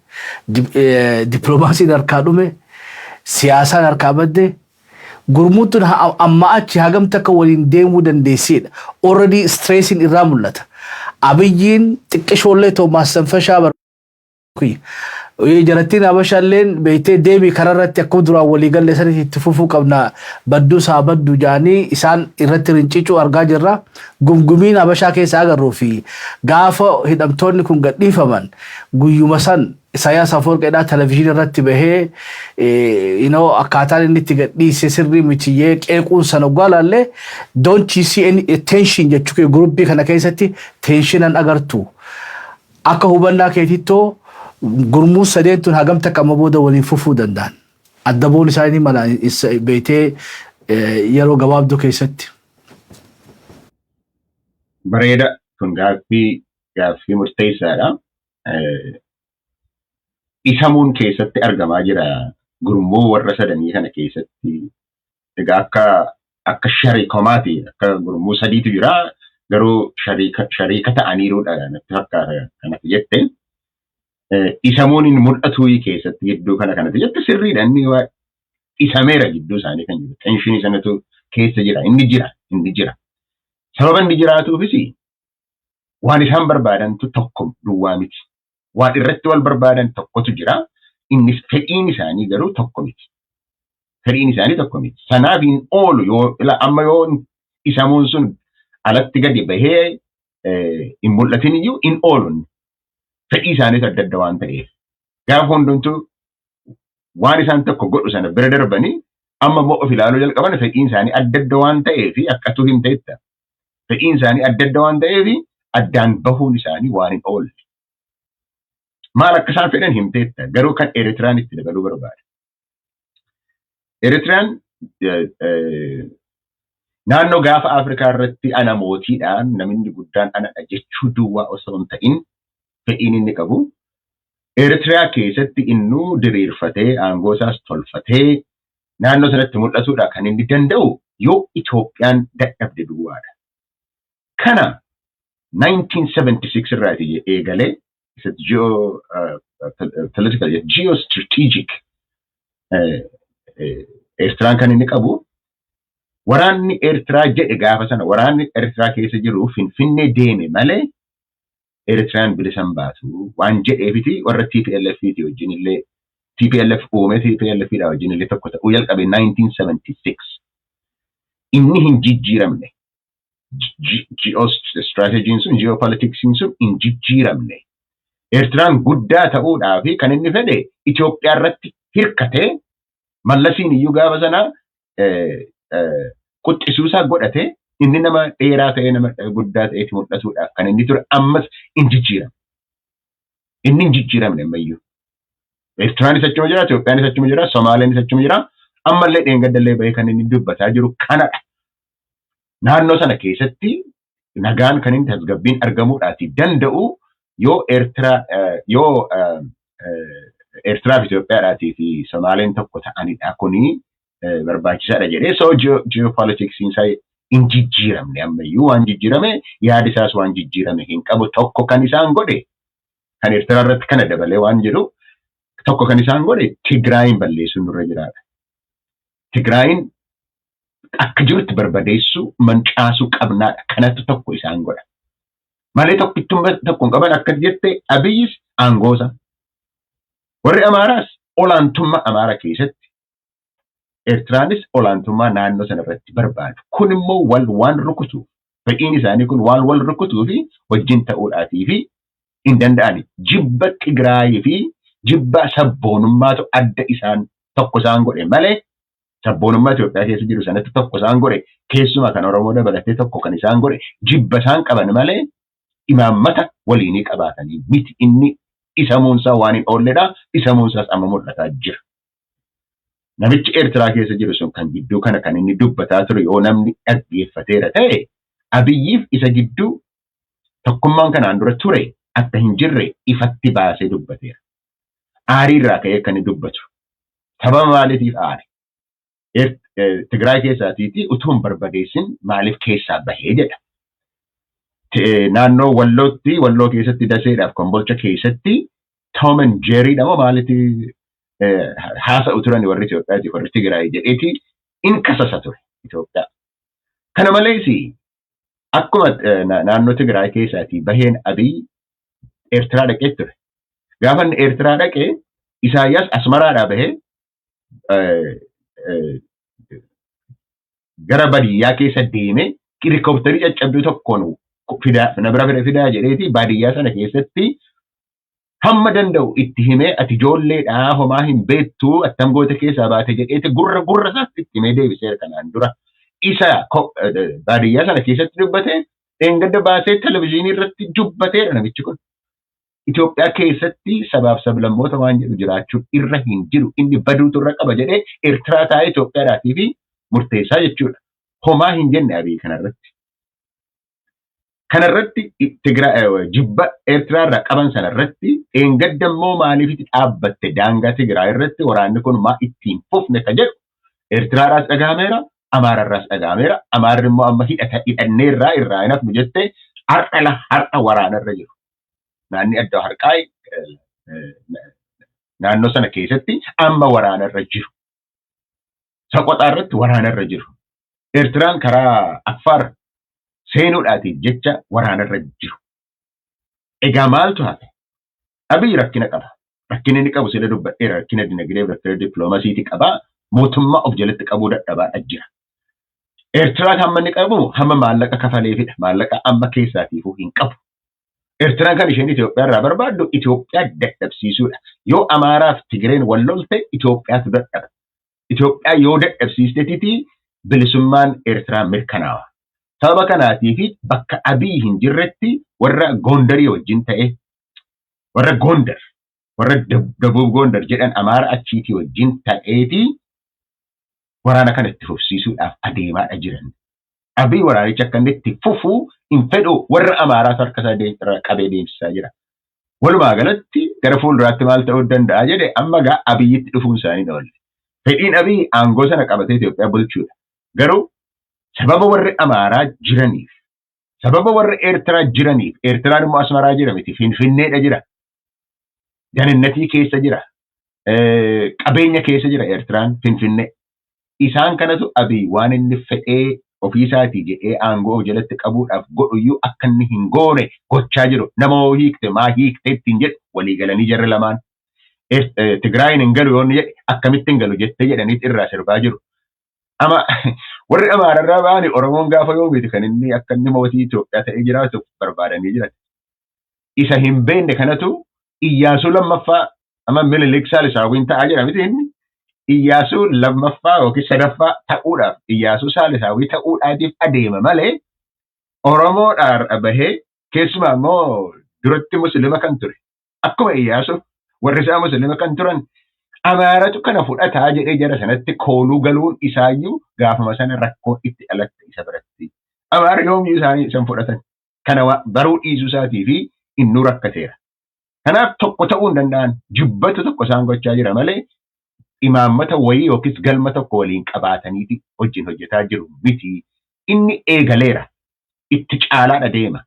dippiloomaasiin harkaa dhume, siyaasaan harkaa badde, gurmuun tun amma achi hagam takka waliin deemuu dandeessidha. Already stressiin irraa mul'ata. Abiyyiin xiqqishoollee ta'u maassanfashaa barbaadu. Jarattiin Habashaalleen beektee deebii kanarratti akkuma duraan walii galle sanitti itti fufuu qabna, badduu isaa baddu jaanii isaan irratti rincicuu argaa jirra. Gumgumiin Habashaa keessa agarruu fi gaafa hidhamtoonni kun gadhiifaman guyyuma san Isaayyaas Afoorqeedhaa televizyiinii irratti bahee akkaataan inni itti gadhiise sirrii mitiyyee qeequun sana oggaa laallee, don't you see any tension jechuu, groupii kana keessatti tensionan agartu. Akka hubannaa keetittoo gurmuun sadeen tun hagam takka amma booda waliin fufuu danda'an? Adda boon isaanii mala beektee yeroo gabaabduu keessatti. Bareeda, kun gaaffii murteessaadha. Isamuun keessatti argamaa jira gurmuu warra sadanii kana keessatti. Egaa akka shariikomaati, akka gurmuu sadiitu jira, garuu shariika ta'aniiruudha natti fakkaata kanatti jette. Isamuun hin mul'atu keessatti gidduu kana kanatti jette sirriidha, inni isameera gidduu isaanii kan jiru. Tensionii sanatu keessa jira, inni jira, inni jira. Sababa inni jiraatuufis waan isaan barbaadantu tokko duwwaa miti. Waan irratti wal barbaadan tokkotu jira. Innis fedhiin isaanii garuu tokko miti. Fedhiin isaanii tokko miti. Sanaaf hin oolu yoo amma yoo isamuun sun alatti gadi bahee hin mul'atin iyyuu hin oolu. Fedhii isaaniis adda adda waan ta'eef. Gaafa hundumtuu waan isaan tokko godhu sana bira darbanii amma immoo of ilaaluu jalqaban, fedhiin isaanii adda adda waan ta'eef akkasuu hin ta'etta. Fedhiin isaanii adda adda waan ta'eef addaan bahuun isaanii waan hin oolle. Maal akka isaan fedhan himteetta, garuu kan Eritiraan itti dabaluu barbaada. Eritiraan naannoo gaafa Afrikaa irratti ana mootiidhaan namni guddaan anadha jechuu duwwaa osoo hin ta'in, fedhiin inni qabu Eritiriyaa keessatti innuu diriirfatee aangoo isaas tolfatee naannoo sanatti mul'atuudha kan inni danda'u yoo Itoophiyaan dadhabde duwwaadha. Kana 1976 irraati eegalee isa geo political, geo strategic Eertiraan kan inni qabu, waraanni Eertiraa jedhe gaafa sana, waraanni Eertiraa keessa jiru Finfinnee deeme malee Eertiraan bilisan baatu waan jedheefiti warra TPLF wajjin illee, TPLF uume, TPLF dha wajjin illee tokko ta'uu jalqabe 1976. Inni hin jijjiiramne. Geo-strategyn sun, geopoliticsiin sun hin jijjiiramne. Eertiraan guddaa ta'uudhaa fi kan inni fedhe Itoophiyaa irratti hirkatee, Mallasiin iyyuu gaafa sana quxxisuusaa godhatee, inni nama dheeraa ta'ee, nama guddaa ta'eeti mul'atuudhaaf kan inni ture ammas hin jijjiiramne. Inni hin jijjiiramne ammayyuu. Eertiraanis achuma jira, Itoophiyaanis achuma jira, Somaaleenis achuma jira. Ammallee dheengaddallee bahee kan inni dubbataa jiru kanadha. Naannoo sana keessatti nagaan kan inni tasgabbiin argamuudhaati danda'u yoo Eertiraa yoo Eertiraa fi Itoophiyaadhaatii fi Somaaleen tokko ta'anidha. Kuni barbaachisaadha jedhee, so geopoliticsiin isaa hin jijjiiramne ammayyuu. Waan jijjiirame, yaadi isaas waan jijjiirame hin qabu. Tokko kan isaan godhe, kan Eertiraa irratti kana dabalee waan jedhu, tokko kan isaan godhe Tigraayin balleessuun nurra jiraadha. Tigraayin akka jirutti barbadeessuu, mancaasuu qabnaadha. Kanatu tokko isaan godha. Malee tokkittummaa tokko hin qaban. Akka jette, Abiyyis aangoosa. Warri Amaaraas olaantummaa Amaara keessatti, Eertiraanis olaantummaa naannoo sana irratti barbaadu. Kun immoo wal waan rukutuuf, fedhiin isaanii kun waan wal rukutuu fi wajjin ta'uudhaatii fi hin danda'ani. Jibba Tigraayii fi jibba sabboonummaatu adda isaan tokko isaan godhe malee, sabboonummaa Itoophiyaa keessa jiru sanatti tokko isaan godhe, keessumaa kan Oromoo dabalatee tokko kan isaan godhe jibba isaan qaban malee imaammata waliinii qabaatanii miti. Inni isa muunsaa waan hin oolledha. Isa muunsaas amma mul'ataa jira. Namichi Eertiraa keessa jiru sun kan gidduu kana kan inni dubbataa ture, yoo namni dhaggeeffateera ta'e, Abiyyiif isa gidduu tokkummaan kanaan dura ture akka hin jirre ifatti baasee dubbateera. Aarii irraa ka'ee akka inni dubbatu. Sababa maaliitiif aare? Tigraay keessaatiitii utuu hin barbadeessin maaliif keessaa bahee jedha. Naannoo Wallootti, Walloo keessatti, Daseedhaaf Kombolcha keessatti Tom and Jerry dhamo maalitti haasa'u turan warri Itoophiyaatiif warri Tigraay jedheeti in kasasa ture Itoophiyaa. Kana malees akkuma naannoo Tigraay keessaatii baheen Abiy Eertiraa dhaqee ture. Gaafa inni Eertiraa dhaqee, Isaayyaas Asmaraadhaa bahee gara baadiyyaa keessa deemee helikoophtarii caccabduu tokkoon fidaa, na bira fidaa jedheeti, baadiyyaa sana keessatti hamma danda'u itti himee, "Ati ijoolleedhaa, homaa hin beektu, attam goota keessaa baate?" jedheeti gurra gurra isaatti itti himee deebiseera kanaan dura. Isa baadiyyaa sana keessatti dubbate dheengadda baasee televizyiinii irratti dubbateera namichi kun. Itoophiyaa keessatti sabaaf sablammoota waan jedhu jiraachuu irra hin jiru, inni baduutu irra qaba jedhee Eertiraa taa'ee Itoophiyaadhaatii fi murteessaa jechuudha. Homaa hin jenne Abiy kanarratti. Kanarratti jibba Eertiraa irraa qaban sanarratti, dheengadda immoo maaliif itti dhaabbatte daangaa Tigraay irratti, waraanni kun maa ittiin fufne ka jedhu Eertiraadhaas dhagahameera, Amaararraas dhagahameera. Amaarri immoo amma hidhata hidhanneerraa irraa hin hafnu jettee har'a har'a waraanarra jiru. Naanni adda harqaa naannoo sana keessatti amma waraanarra jiru. Soqoxaa irratti waraanarra jiru. Eertiraan karaa Affaar seenuudhaatiif jecha waraanarra jiru. Egaa maaltu hafe? Abiy rakkina qaba. Rakkinni inni qabu sila dubbadheera. Rakkina dinagdee, rakkina dippiloomaasiiti qaba. Mootummaa of jalatti qabuu dadhabaadha jira. Eertiraan hamma inni qabu hamma maallaqa kafaleefidha. Maallaqa amma keessaatiifuu hin qabu. Eertiraan kan isheen Itoophiyaa irraa barbaaddu Itoophiyaa dadhabsiisuudha. Yoo Amaaraaf Tigireen wal lolte Itoophiyaatu dadhaba. Itoophiyaa yoo dadhabsiisteetiti bilisummaan Eertiraa mirkanaawa. Sababa kanaatiif bakka Abiy hin jirretti warra Gondarii wajjin ta'e, warra Gondar, warra Dabuub Gondar jedhan, Amaara achiitii wajjin ta'eeti waraana kana itti fufsiisuudhaaf adeemaadha jiran. Abiy waraanicha akka inni itti fufu hin fedhu, warra Amaaraas harka isaa qabee deemsisaa jira. Walumaa galatti gara fuulduraatti maal ta'uu danda'a jedhe, amma gaa Abiyyitti dhufuun isaanii hin oolle. Fedhiin Abiy aangoo sana qabatee Itoophiyaa bulchuudha. Garuu sababa warri Amaaraa jiraniif, sababa warri Eertiraa jiraniif, Eertiraan immoo Asmaraa jira miti, Finfinneedha jira. Daninnatii keessa jira. Qabeenya keessa jira Eertiraan Finfinnee. Isaan kanatu Abiy waan inni fedhee ofiisaatii jedhee aangoo of jalatti qabuudhaaf godhuyyuu akka inni hin goone gochaa jiru. Nama hoo hiikte, maa hiikte ittiin jedhu walii galanii jarri lamaan. Tigraayin hin galu yoo inni jedhe, akkamitti hin galu jettee jedhaniit irraa sirbaa jiru. Ama Warri Amaararraa ba'anii Oromoon gaafa yoomiiti kan inni akka inni mootii Itoophiyaa ta'ee jiraatu barbaadanii jiran. Isa hin beekne kanatu Iyyaasuu lammaffaa, amma Minilik Saalisaawiin ta'aa jira miti inni. Iyyaasuu lammaffaa yookiin sadaffaa ta'uudhaaf, Iyyaasuu Saalisaawii ta'uudhaatiif adeema malee, Oromoodhaan bahee, keessumaa immoo duratti Musliima kan ture. Akkuma Iyyaasuu warri isaa Musliima kan turan, Amaaratu kana fudhataa jedhee jara sanatti kooluu galuun isaayyuu gaafuma sana rakkoo itti dhalatte isa biratti. Amaara yoomiyyuu isaanii isan fudhatan. Kana baruu dhiisuu isaatii fi innuu rakkateera. Kanaaf tokko ta'uu hin danda'an, jibbatu tokko isaan gochaa jira malee imaammata wayii yookiis galma tokko waliin qabaataniiti wajjin hojjetaa jiru miti. Inni eegaleera. Itti caalaadha deema.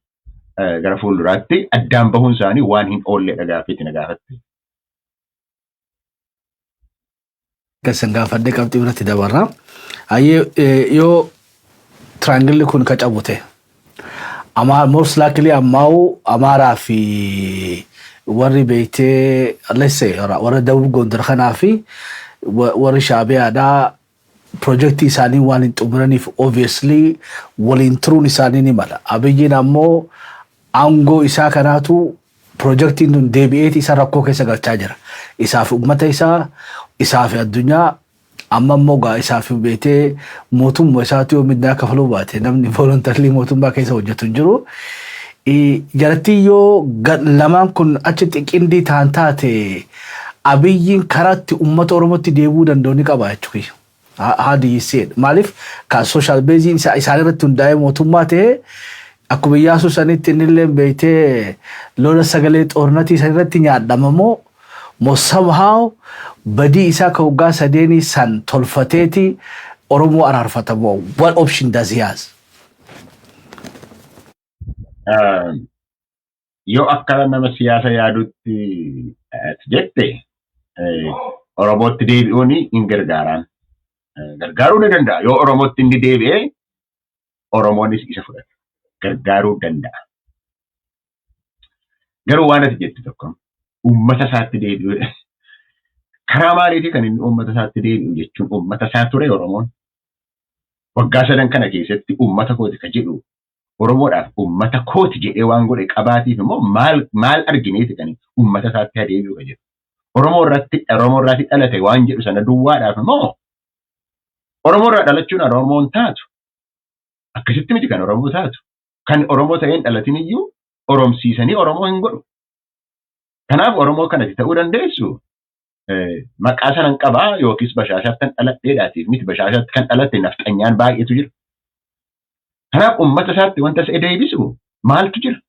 Gara fuulduraatti addaan bahuun isaanii waan hin oolledha gaaffiitti na gaafatte. Keessan gaafadhee qabxii biratti dabarra. Hayyee, yoo triangle kun ka cabu ta'e, most likely ammaa'u Amaaraa fi warri beektee, let's say, warra Dabub Gondar kanaa fi warri Shaabiyaadhaa pirojektii isaanii waan hin xumuraniif, obviously waliin turuun isaanii ni mala. Abiyyiin ammoo aangoo isaa kanaatu pirojektiin tun deebi'eeti isa rakkoo keessa galchaa jira. Isaaf uummata isaa, isaaf addunyaa, amma immoo gaa isaaf beetee mootummaa isaatu yoo mindaa kafaluu baate namni voluntarily mootummaa keessa hojjetu hin jiru. Jarattii yoo lamaan kun achi xiqindii ta'an taate, Abiyyiin karaatti uummata Oromootti deebi'uu danda'u ni qaba jechuudha. How do you see it? Maaliif kan social base isaan irratti hundaa'ee mootummaa ta'ee, akkuma Iyyaasuu sanitti innillee beektee lola sagalee xoornatii san irratti nyaadhama moo somehow badii isaa ka waggaa sadeenii san tolfateeti Oromoo araarfata moo, what option does he has? Yoo akka nama siyaasa yaadutti jette, Oromootti deebi'uun hin gargaaraan. Gargaaruu ni danda'a. Yoo Oromootti inni deebi'ee Oromoonis isa fudhata. Gargaaruu danda'a. Garuu waan ati jettu tokko, uummata isaatti deebi'uudha. Karaa maaliitii kan inni uummata isaatti deebi'u jechuun, uummata isaa ture Oromoon? Waggaa 3 kana keessatti uummata kooti ka jedhu, Oromoodhaaf uummata kooti jedhee waan godhe qabaatiif immoo maal maal argineeti kan uummata isaatti adeebi'u ka jedhu? Oromoo irratti, Oromoo irraatti dhalate waan jedhu sana duwwaadhaaf immoo Oromoo irraa dhalachuun Oromoon taatu. Akkasitti miti kan Oromoo taatu. Kan Oromoo ta'een dhalatin iyyuu Oromsiisanii Oromoo hin godhu. Kanaaf Oromoo kanatti ta'uu dandeessu maqaa sanan qabaa yookiis Bashaashaatti kan dhaladheedhaatiif miti. Bashaashaatti kan dhalatte nafxanyaan baay'eetu jira. Kanaaf uummata isaatti wanta isa deebisu maaltu jira?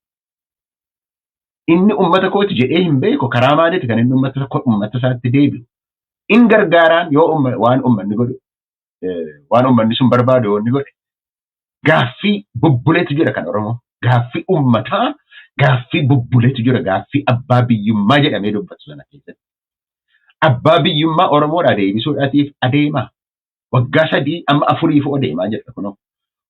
Inni uummata kooti jedhee hin beeku. Karaa maaliiti kan inni uummata isaatti deebi'u? In gargaaraan yoo waan uummanni godhu, waan uummanni sun barbaadu yoo inni godhe, gaaffii bubbuleetu jira kan Oromoo. Gaaffii uummataa, gaaffii bubbuleetu jira, gaaffii abbaa biyyummaa jedhamee dubbatu sana keessatti. Abbaa biyyummaa Oromoodhaa deebisuudhaatiif adeema. Waggaa 3 amma 4f adeemaa jira kunoo.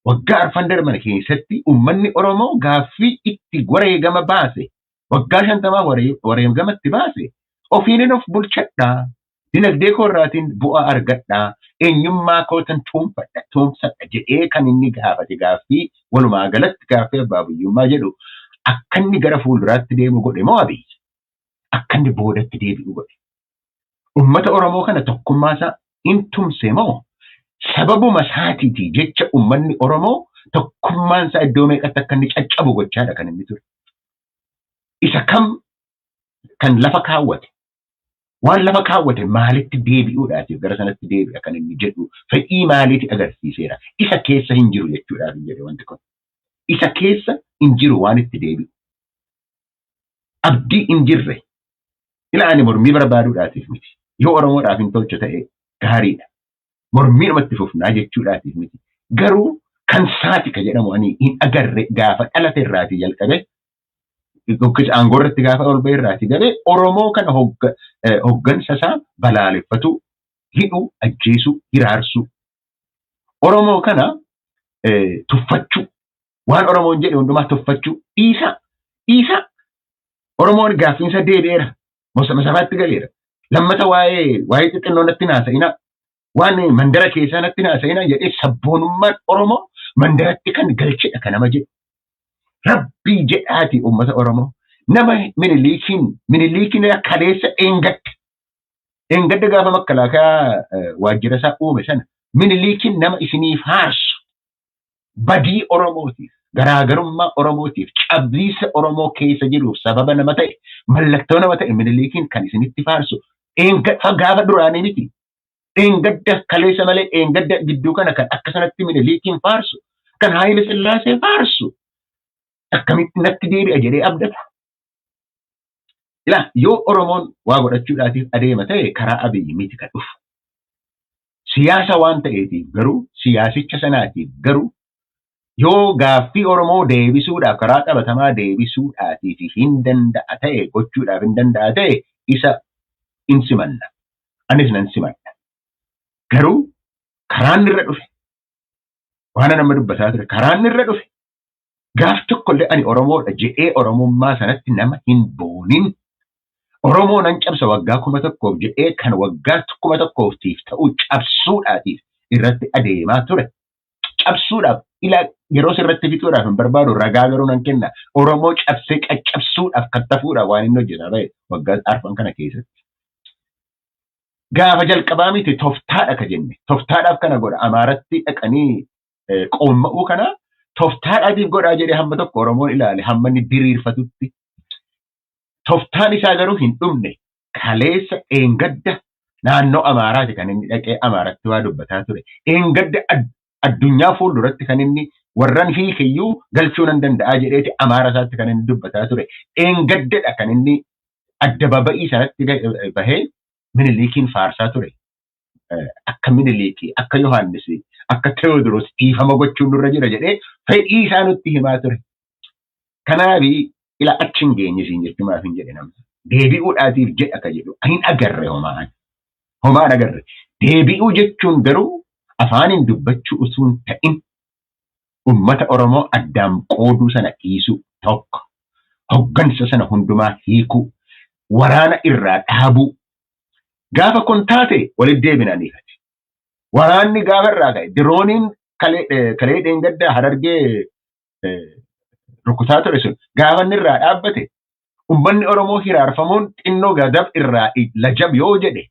Waggaa arfan darban keessatti uummanni Oromoo gaaffii itti wareegama baase, waggaa 50 wareegama itti baase, ofiinin of bulchadhaa. Dinagdee koo irraatiin bu'aa argadhaa. Eenyummaa kootan tuunfadha, tuunsadha jedhee kan inni gaafate, gaaffii walumaa galatti gaaffii abbaa biyyummaa jedhu akka inni gara fuulduraatti deemu godhe moo Abiyyi? Akka inni boodatti deebi'u godhe. Uummata Oromoo kana tokkummaa isaa in tumse moo sababuma isaatiitii jecha uummanni Oromoo tokkummaan isaa iddoo meeqatti akka inni caccabu gochaadha kan inni ture? Isa kam kan lafa kaawwate? Waan lafa kaawwate maalitti deebi'uudhaatiif gara sanatti deebi'a kan inni jedhu fedhii maaliiti agarsiiseera? Isa keessa hin jiru jechuudhaaf hin jedhe wanti kun. Isa keessa hin jiru waan itti deebi'u. Abdii hin jirre. Ila ani mormii barbaaduudhaatiif miti. Yoo Oromoodhaaf hin tolchu ta'e gaariidha. Mormiidhumatti fufnaa jechuudhaatiif miti. Garuu kan saati ka jedhamu ani hin agarre. Gaafa dhalate irraatii jalqabe yookiis aangoo irratti gaafa ol ba'e irraatii galee Oromoo kana hoggansa isaa balaaleffatu, hidhuu, ajjeesuu, hiraarsuu. Oromoo kana tuffachuu, waan Oromoon jedhe hundumaa tuffachuu, dhiisaa, dhiisaa. Oromoon gaaffiinsa deebi'eera. Masafaatti galeera. Lammata waa'ee xixinnoo natti naasa'inaa. Waan mandara keessaa natti naasa'inaa jedhee sabboonummaan Oromoo mandaratti kan galchedha kan nama jedhu. Rabbii jedhaati uummata Oromoo. Nama Miniliikiin kaleessa dheengadda. Dheengadda gaafa makalaakaa waajjira isaa uume sana Miniliikiin nama isiniif haarsu, badii Oromootiif, garaagarummaa Oromootiif, cabbiisa Oromoo keessa jiruuf sababa nama ta'e, mallattoo nama ta'e Miniliikiin kan isinitti faarsu gaafa duraanii miti. Dheengadda kaleessa malee dheengadda gidduu kana kan akka sanatti Miniliikiin faarsu, kan Haayile Sillaasee faarsu akkamitti natti deebi'a jedhee abdata? Ilaa, yoo Oromoon waa godhachuudhaatiif adeema ta'e karaa Abiyyi miti kan dhufu. Siyaasa waan ta'eetiif garuu, siyaasicha sanaatiif garuu, yoo gaaffii Oromoo deebisuudhaaf, karaa qabatamaa deebisuudhaatiif hin danda'a ta'e, gochuudhaaf hin danda'a ta'e, isa in simanna. Anis nan simadha. Garuu karaan irra dhufe, waan nama dubbataa ture, karaan irra dhufe gaaf tokkollee ani Oromoodha jedhee Oromummaa sanatti nama hin boonin, Oromoo nan cabsa waggaa 1000f jedhee kan waggaa 1000tiif ta'u cabsuudhaatiif irratti adeemaa ture. Cabsuudhaaf, ilaa, yeroo sirratti fixuudhaaf hin barbaadu, ragaa garuu nan kenna. Oromoo cabsee caccabsuudhaaf kattafuudhaaf waan inni hojjetaa ba'e waggaa 4 kana keessatti. Gaafa jalqabaa miti, toftaadha ka jenne. Toftaadhaaf kana godha. Amaaratti dhaqanii qoomma'uu kana toftaadhaatiif godhaa jedhee hamma tokko Oromoon ilaale hamma inni diriirfatutti. Toftaan isaa garuu hin dhumne. Kaleessa dheengadda naannoo Amaaraati kan inni dhaqee Amaaratti waa dubbataa ture. Dheengadda addunyaa fuulduratti kan inni warran hiikiyyuu galchuu nan danda'aa jedheeti Amaara isaatti kan inni dubbataa ture. Dheengaddadha kan inni addababa'ii sanatti bahee Miniliikiin faarsaa ture. Akka Miniliikii, akka Yohaannis, akka Tewoodiroos dhiifama gochuun nurra jira jedhee fedhii isaa nutti himaa ture. Kanaafi ila achi hin geenye siin jechumaaf hin jedhe namni. Deebi'uudhaatiif jedha ka jedhu hin agarre homaan. Homaan agarre. Deebi'uu jechuun garuu afaaniin dubbachuu osoo hin ta'in ummata Oromoo addaan qooduu sana dhiisuu tokko. Hoggansa sana hundumaa hiikuu. Waraana irraa dhaabuu. Gaafa kun taate walitti deebinaniifati. Waraanni gaafa irraa ka'e, dirooniin kalee dheengaddaa Harargee rukutaa ture sun gaafa inni irraa dhaabbate, uummanni Oromoo hiraarfamuun xinnoo gadab irraa lajab yoo jedhe,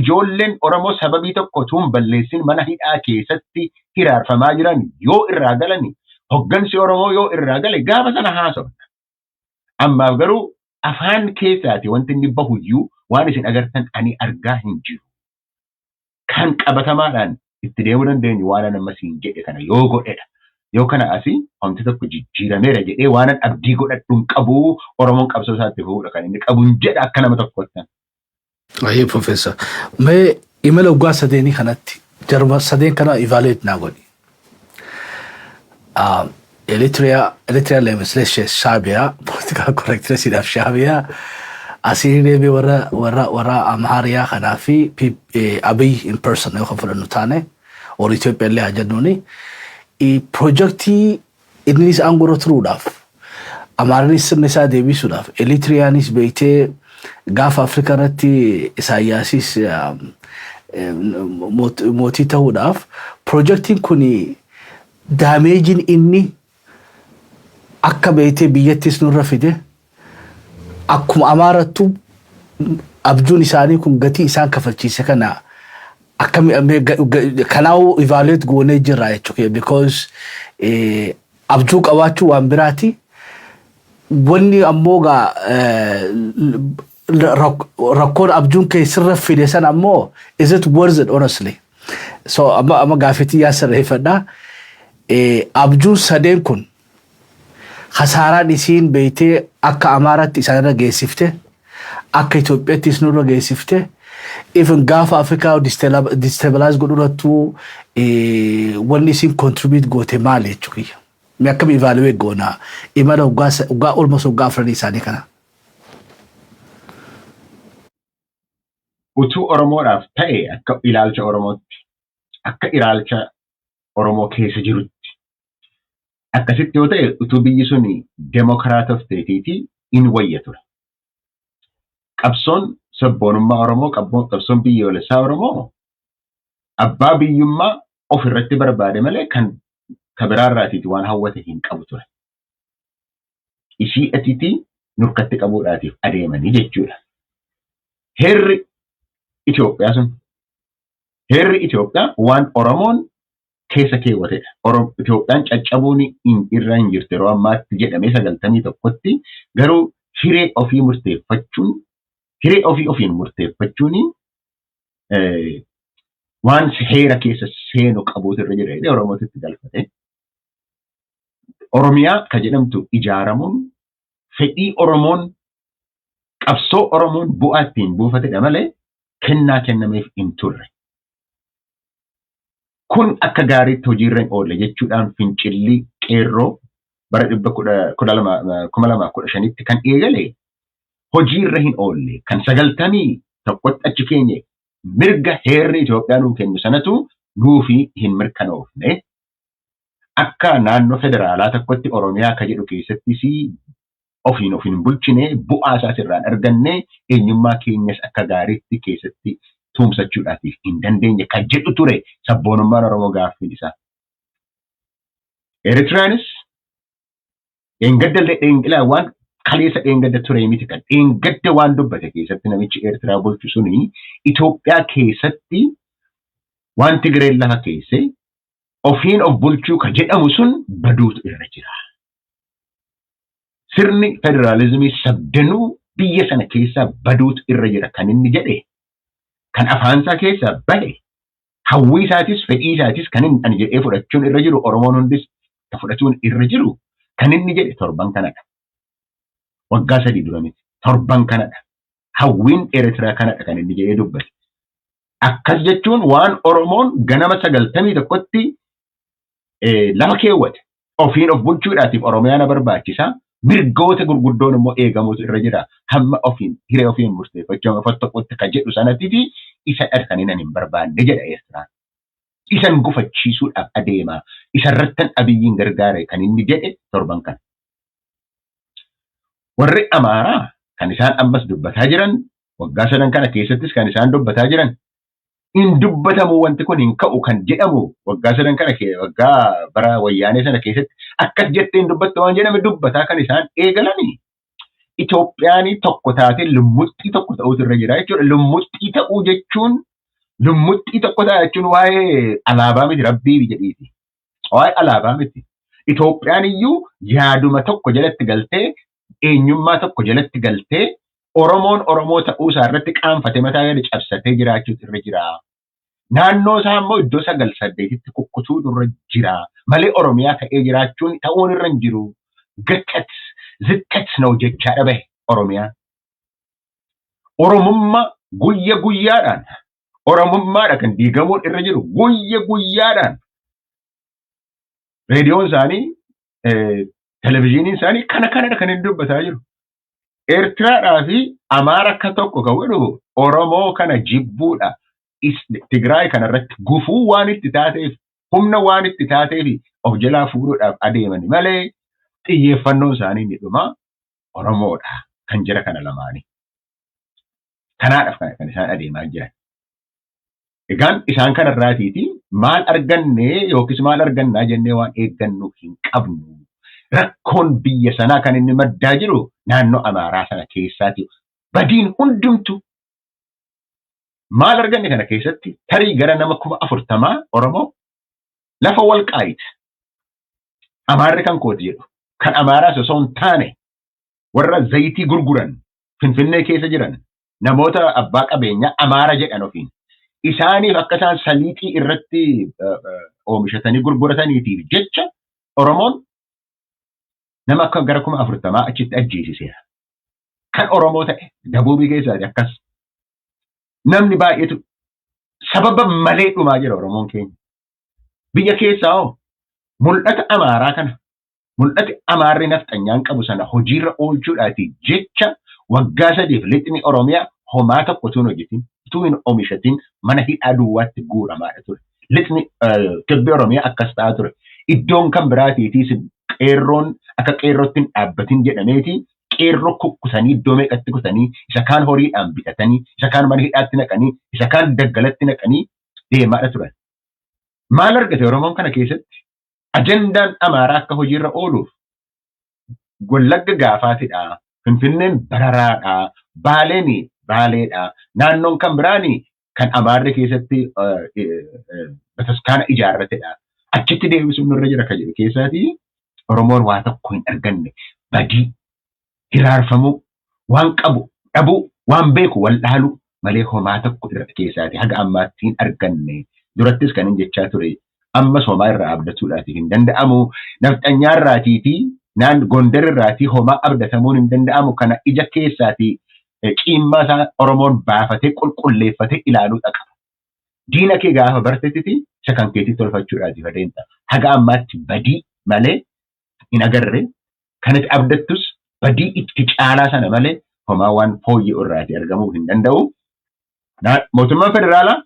ijoolleen Oromoo sababii tokko utuu hin balleessin mana hidhaa keessatti hiraarfamaa jiran yoo irraa galani, hoggansi Oromoo yoo irraa gale, gaafa sana haasofna. Ammaaf garuu afaan keessaati wanti inni bahuyyuu waan isin agartan ani argaa hin jiru. Kan qabatamaadhaan itti deemuu dandeenyu waan ani amma siin jedhe kana yoo godhedha. Yoo kana asii wanti tokko jijjiirameera jedhee waan an abdii godhadhu hin qabu. Oromoon qabsoo isaatti fufuudha kan inni qabu hin jedha akka nama tokkotti. Ayyee Profeesar. Mee imala waggaa sadeenii kanatti jaruma sadeen kana evaluate naa godhi. Eritrea, Eritrea legislation Shaabiyaa, political correctness dhaaf Shaabiyaa, asiin deebi'ee warra Amhaariyaa kanaa fi Abiy in person yoo kan fudhannu taane, warra Itoophiyaa illee haa jennuuni. Pirojektii innis aangoo turuudhaaf, Amaaraanis sirna isaa deebisuudhaaf, Eritriyaanis beektee gaafa Afrikaa irratti Isaayyaasis mootii ta'uudhaaf, pirojektiin kun damageiin inni akka beektee biyyattis nurra fide, akkuma Amaarattu abjuun isaanii kun gatii isaan kafalchiise kana akkami kanaa'uu evaluate goonee jirra jechuudha, because abjuu qabaachuu waan biraati. Wanni ammoo gaa rakkoon abjuun kee sirra fide san ammoo, is it worth it, honestly? So amma gaafetii yaa sirreeffadha. Abjuun sadeen kun hasaaraan isiin beeytee akka Amaaratti isaanirra geessifte, akka Itoophiyaattis nurra geessifte, even gaafa Afrikaa destabilize godhurattuu wanni isiin contribute goote maali jechuudha. Mee akkam evaluate goona imala waggaa almost waggaa 4 isaanii kana? Utuu Oromoodhaaf ta'e, akka ilaalcha Oromootti, akka ilaalcha Oromoo keessa jirutti, akkasitti yoo ta'e, utuu biyyi sun demokiraatofteetiiti in wayya ture. Qabsoon sabboonummaa Oromoo, qabsoon biyyoolessaa Oromoo Abbaa biyyummaa of irratti barbaade malee kan kabiraarraatiiti waan hawwate hin qabu ture. Ishii atiitii nurkatti qabuudhaatiif adeemanii jechuudha. Heerri Itoophiyaa sun, heerri Itoophiyaa waan Oromoon keessa keewwatedha. Itoophiyaan caccabuun irra hin jirtu yeroo ammaatti jedhamee 91tti, garuu hiree ofii murteeffachuun, hiree ofii ofiin murteeffachuun waan heera keessa seenu qabuutu irra jira jedhee Oromootti galfate. Oromiyaa ka jedhamtu ijaaramuun fedhii Oromoon, qabsoo Oromoon bu'aa ittiin buufatedha malee kennaa kennameef hin turre. Kun akka gaariitti hojiirra hin oolle jechuudhaan fincilli qeerroo bara 2015tti kan eegale hojiirra hin oolle, kan 91tti achi keenye mirga heerri Itoophiyaa nuu kennu sanatu nuufi hin mirkanoofne. Akka naannoo federaalaa tokkotti Oromiyaa akka jedhu keessattis ofiin of hin bulchine, bu'aa isaas irraan arganne, eenyummaa keenyas akka gaariitti keessatti tumsachuudhaatiif hin dandeenye kan jedhu ture sabboonummaan Oromoo gaaffiin isaa. Eritiraanis dheengadda illee dheenqilaa waan kaleessa dheengadda ture miti, kan dheengadda waan dubbate keessatti namichi Eertiraa bulchu suni Itoophiyaa keessatti waan Tigireen lafa keesse ofiin of bulchuu ka jedhamu sun baduutu irra jira. Sirni federaalizimii sabdanuu biyya sana keessaa baduutu irra jira kan inni jedhe, kan afaansaa keessaa bahe, hawwii isaatis fedhii isaatis kan inni ani jedhee fudhachuun irra jiru, Oromoon hundis ka fudhachuun irra jiru kan inni jedhe torban kanadha. Waggaa 3 dura miti, torban kanadha. Hawwiin Eertiraa kanadha kan inni jedhee dubbate. Akkas jechuun waan Oromoon ganama 91tti lafa keewwate, ofiin of bulchuudhaatiif Oromiyaa na barbaachisa. Mirgoota gurguddoon immoo eegamuutu irra jira. Hamma ofiin hiree ofiin murteeffachuu hamma fottoquutti kan jedhu sanatti isa kan inni hin barbaanne jedha Eertiraan. Isan gufachiisuudhaaf adeema. Isarrattan Abiyyiin gargaare kan inni jedhe torban kana. Warri Amaaraa kan isaan ammas dubbataa jiran, waggaa sadan kana keessattis kan isaan dubbataa jiran, hin dubbatamu, wanti kun hin ka'u kan jedhamu, waggaa sadan kana, waggaa bara wayyaanee sana keessatti akkas jettee hin dubbattu waan jedhame dubbataa kan isaan eegalanii. Itoophiyaan tokko taatee lummuxxii tokko ta'uutu irra jira jechuudha. Lummuxxii ta'uu jechuun, lummuxxii tokko ta'a jechuun waa'ee alaabaa miti, rabbii jedhiiti. Waa'ee alaabaa miti. Itoophiyaan iyyuu yaaduma tokko jalatti galtee, eenyummaa tokko jalatti galtee, Oromoon Oromoo ta'uu isaa irratti qaanfatee mataa gadi cabsatee jiraachuutu irra jira. Naannoo isaa immoo iddoo sagal saddeetitti kukkutuutu irra jira. Malee Oromiyaa ta'ee jiraachuun ta'uun irra hin jiru. Gattat zittat ነው jechaadha bahe Oromiyaan. Oromummaa guyya guyyaadhaan, Oromummaadha kan diigamuun irra jiru guyya guyyaadhaan. Reediyoon isaanii, televizyiiniin isaanii kana kanadha kan inni dubbataa jiru. Eertiraadhaa fi Amaara akka tokko kan godhu Oromoo kana jibbuudha. Tigraay kanarratti gufuu waan itti taateef, humna waan itti taateef of jalaa fuudhuudhaaf adeemani malee xiyyeeffannoon isaanii inni dhuma Oromoodha kan jira kana lamaanii. Kanaadhaaf kan isaan adeemaa jiran. Egaan isaan kanarraatiiti maal arganne yookiis maal argannaa jennee waan eeggannu hin qabnu. Rakkoon biyya sanaa kan inni maddaa jiru naannoo Amaaraa sana keessaati. Badiin hundumtu maal arganne kana keessatti, tarii gara nama 40,000 Oromoo lafa Walqaayit Amaarri kan kooti jedhu, kan Amaaraas osoo hin taane warra zayitii gurguran Finfinnee keessa jiran, namoota abbaa qabeenyaa Amaara jedhan ofiin, isaaniif akka isaan saliixii irratti oomishatanii gurgurataniitiif jecha Oromoon nama akka gara 40,000 achitti ajjeesiseera. Kan Oromoo ta'e dabuubii keessaati akkas. Namni baay'eetu sababa malee dhumaa jira Oromoon keenya. Biyya keessaa hoo mul'ata Amaaraa kana, mul'ati Amaarri nafxanyaan qabu sana hojiirra oolchuudhaati jecha waggaa 3f lixni Oromiyaa homaa tokko utuu hin hojjetin, utuu hin oomishatin mana hidhaa duwwaatti guuramaadha ture. Lixni, kibbi Oromiyaa akkas ta'aa ture. Iddoon kan biraatiitiis qeerroon akka qeerrootti hin dhaabbatin jedhameeti qeerroo kukkutanii iddoo meeqatti kutanii, isa kaan horiidhaan bitatanii, isa kaan mana hidhaatti naqanii, isa kaan daggalatti naqanii. deemaadha turan. Maal argate Oromoon kana keessatti? Ajandaan Amaaraa akka hojiirra ooluuf Wallagga gaafaatidha, Finfinneen bararaadha, Baaleen Baaleedha, naannoon kan biraani kan Amaarri keessatti bataskaana ijaarratedha. Achitti deebisuun nurra jira kan jedhu keessaatii Oromoon waa tokko hin arganne badii, hiraarfamuu, waan qabu dhabuu, waan beeku wallaaluu malee homaa tokko irra keessaati haga ammaatti hin arganne. Durattis kan hin jechaa ture ammas homaa irraa abdatuudhaatiif hin danda'amu. Nafxanyaa irraatii fi naan Gondar irraatii homaa abdatamuun hin danda'amu. Kana ija keessaatii ciimmaa isaa Oromoon baafatee qulqulleeffatee ilaaluu qaba. Diina kee gaafa bartettiti isa kan keetii tolfachuudhaatiif adeemta. Haga ammaatti badii malee hin agarre. Kanatti abdattus badii itti caalaa sana malee homaa waan fooyya'u irraatii argamuu hin danda'u. Mootummaan federaalaa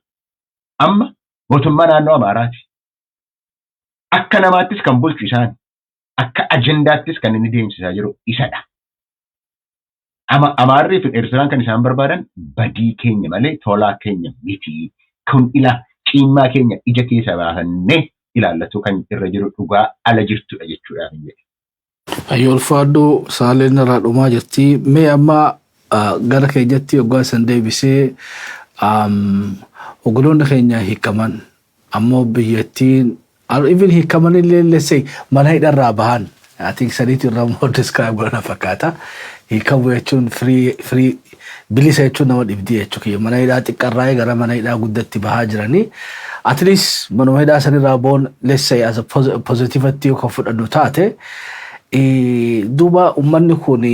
amma mootummaa naannoo Amaaraati. Akka namaattis kan bulchu isaan, akka ajendaattis kan inni deemsisaa jiru isadha. Amaarrii fi Eertiraan kan isaan barbaadan badii keenya malee tolaa keenya miti. Kun ila ciimmaa keenya ija keessa baafannee ilaallatu kan irra jiru dhugaa ala jirtudha jechuudhaaf hin jedhe. Ayyoo ulfaadhu saaleen irraa dhumaa jirti. Mee amma gara keenyatti hoggaa san deebisee hogganoonni keenya hiikaman ammoo biyyattiin even hiikaman illee, let's say, mana hidharraa bahan, I think saniitu irraa more describe godhana fakkaata. Hiikamuu jechuun free bilisa jechuun nama dhibdii jechuudha. Mana hidhaa xiqqarraa gara mana hidhaa guddatti bahaa jiranii. At least manuma hidhaa sanirraa boon, let's say, as a positive yoo kan fudhannu taate, duuba uummanni kun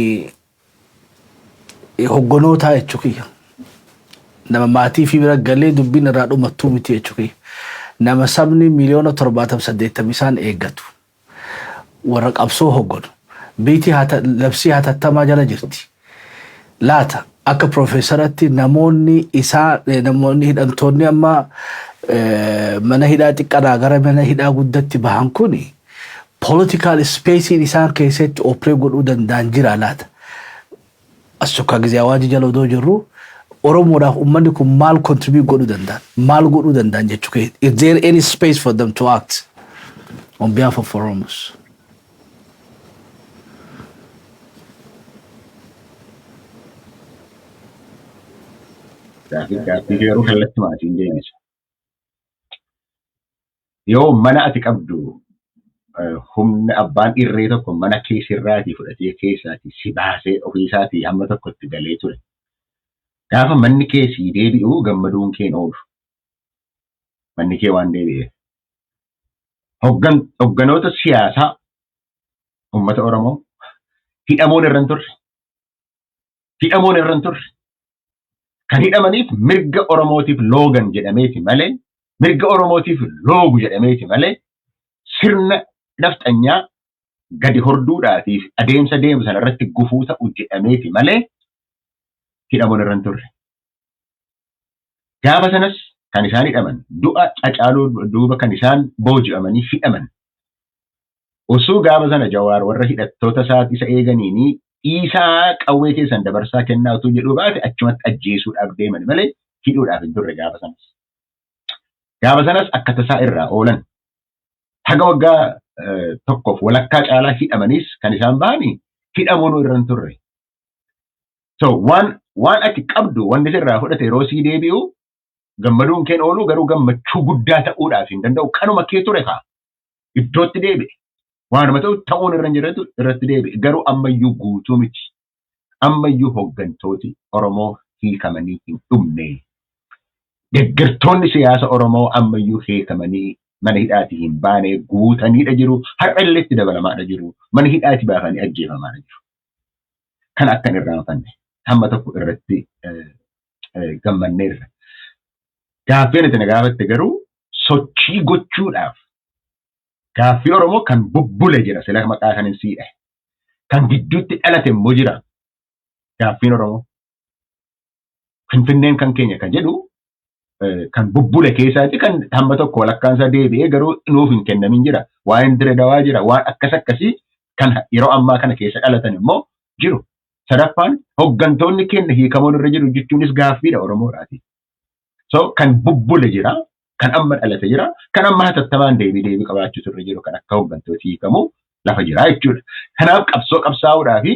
hogganoota jechuudha. Nama maatii fi bira galee dubbiin irraa dhumattuu miti jechuudha. Nama sabni 70,000,000 isaan eeggatu. Warra qabsoo hogganu. Biitii labsii hatattamaa jala jirti. Laata akka piroofeesaratti namoonni isaa namoonni hidhamtoonni amma mana hidhaa xiqqaadhaa gara mana hidhaa guddatti bahan kuni political space isaan keessatti operate godhuu danda'an jira laata? As tokko ጊዜ awaajii jala odoo jirru Oromoodhaaf uummanni kun maal contribute godhuu danda'an? Maal godhuu danda'an jechuu? Is there any space for them to act on behalf of Oromos? Gaaffii garuu kallattii maatiin deebisa. Yoo mana ati qabdu humna abbaan irree tokko mana kee sirraatii fudhatee keessaatii si baasee ofiisaatii hamma tokkotti galee ture. Gaafa manni kee sii deebi'u gammaduun kee hin oolu. Manni kee waan deebi'eef. Hogganoota siyaasaa uummata Oromoo hidhamuun irra hin turre. Hidhamuun irra hin turre. Kan hidhamaniif mirga Oromootiif loogan jedhameeti malee, mirga Oromootiif loogu jedhameeti malee, sirna nafxanyaa gadi horduudhaatiif adeemsa deemu sana irratti gufuu ta'u jedhameeti malee hidhamuun irra hin turre. Gaafa sanas kan isaan hidhaman du'a Hacaaluu duuba kan isaan booji'amanii hidhaman. Osoo gaafa sana Jawaar warra hidhattoota isaa isa eeganiini dhiisaa qawwee keessan dabarsaa kennaa utuu jedhuu baate achumatti ajjeesuudhaaf deeman malee hidhuudhaaf hin turre gaafa sanas. Gaafa sanas akka tasaa irraa oolan. Haga waggaa tokkoof walakkaa caalaa hidhamaniis kan isaan bahanii hidhamuun irra hin turre. So waan ati qabdu wanni sirraa fudhate yeroo sii deebi'u gammaduun keen oolu, garuu gammachuu guddaa ta'uudhaaf hin danda'u. Kanuma kee ture kaa iddootti deebi'e. Waanuma ta'u ta'uun irra hin jirretu irratti deebi'e. Garuu ammayyuu guutuu miti. Ammayyuu hooggantooti Oromoo hiikamanii hin dhumne. Deeggartoonni siyaasa Oromoo ammayyuu hiikamanii mana hidhaatii hin baane, guutaniidha jiru. Har'a illee itti dabalamaadha jiru. Mana hidhaatii baafanii ajjeefamaadha jiru. Kan akka hin irraanfanne hamma tokko irratti gammanneerra. Gaaffii ati na gaafatte garuu sochii gochuudhaaf gaaffii Oromoo kan bubbule jira, sila maqaa kan hin siidhe. Kan gidduutti dhalate immoo jira gaaffiin Oromoo. Finfinneen kan keenya kan jedhu kan bubbule keessaati kan hamma tokko walakkaan isaa deebi'ee garuu nuuf hin kennamin jira. Waa'een Dire Dawaa jira. Waan akkas akkasii kan yeroo ammaa kana keessa dhalatan immoo jiru. Sadaffaan hooggantoonni keenya hiikamuun irra jiru jechuunis gaaffiidha Oromoodhaati. So kan bubbule jira. Kan amma dhalate jira. Kan amma hatattamaan deebii qabaachuu turre jiru kan akka hooggantooti hiikamu lafa jira jechuudha. Kanaaf qabsoo qabsaa'uudhaa fi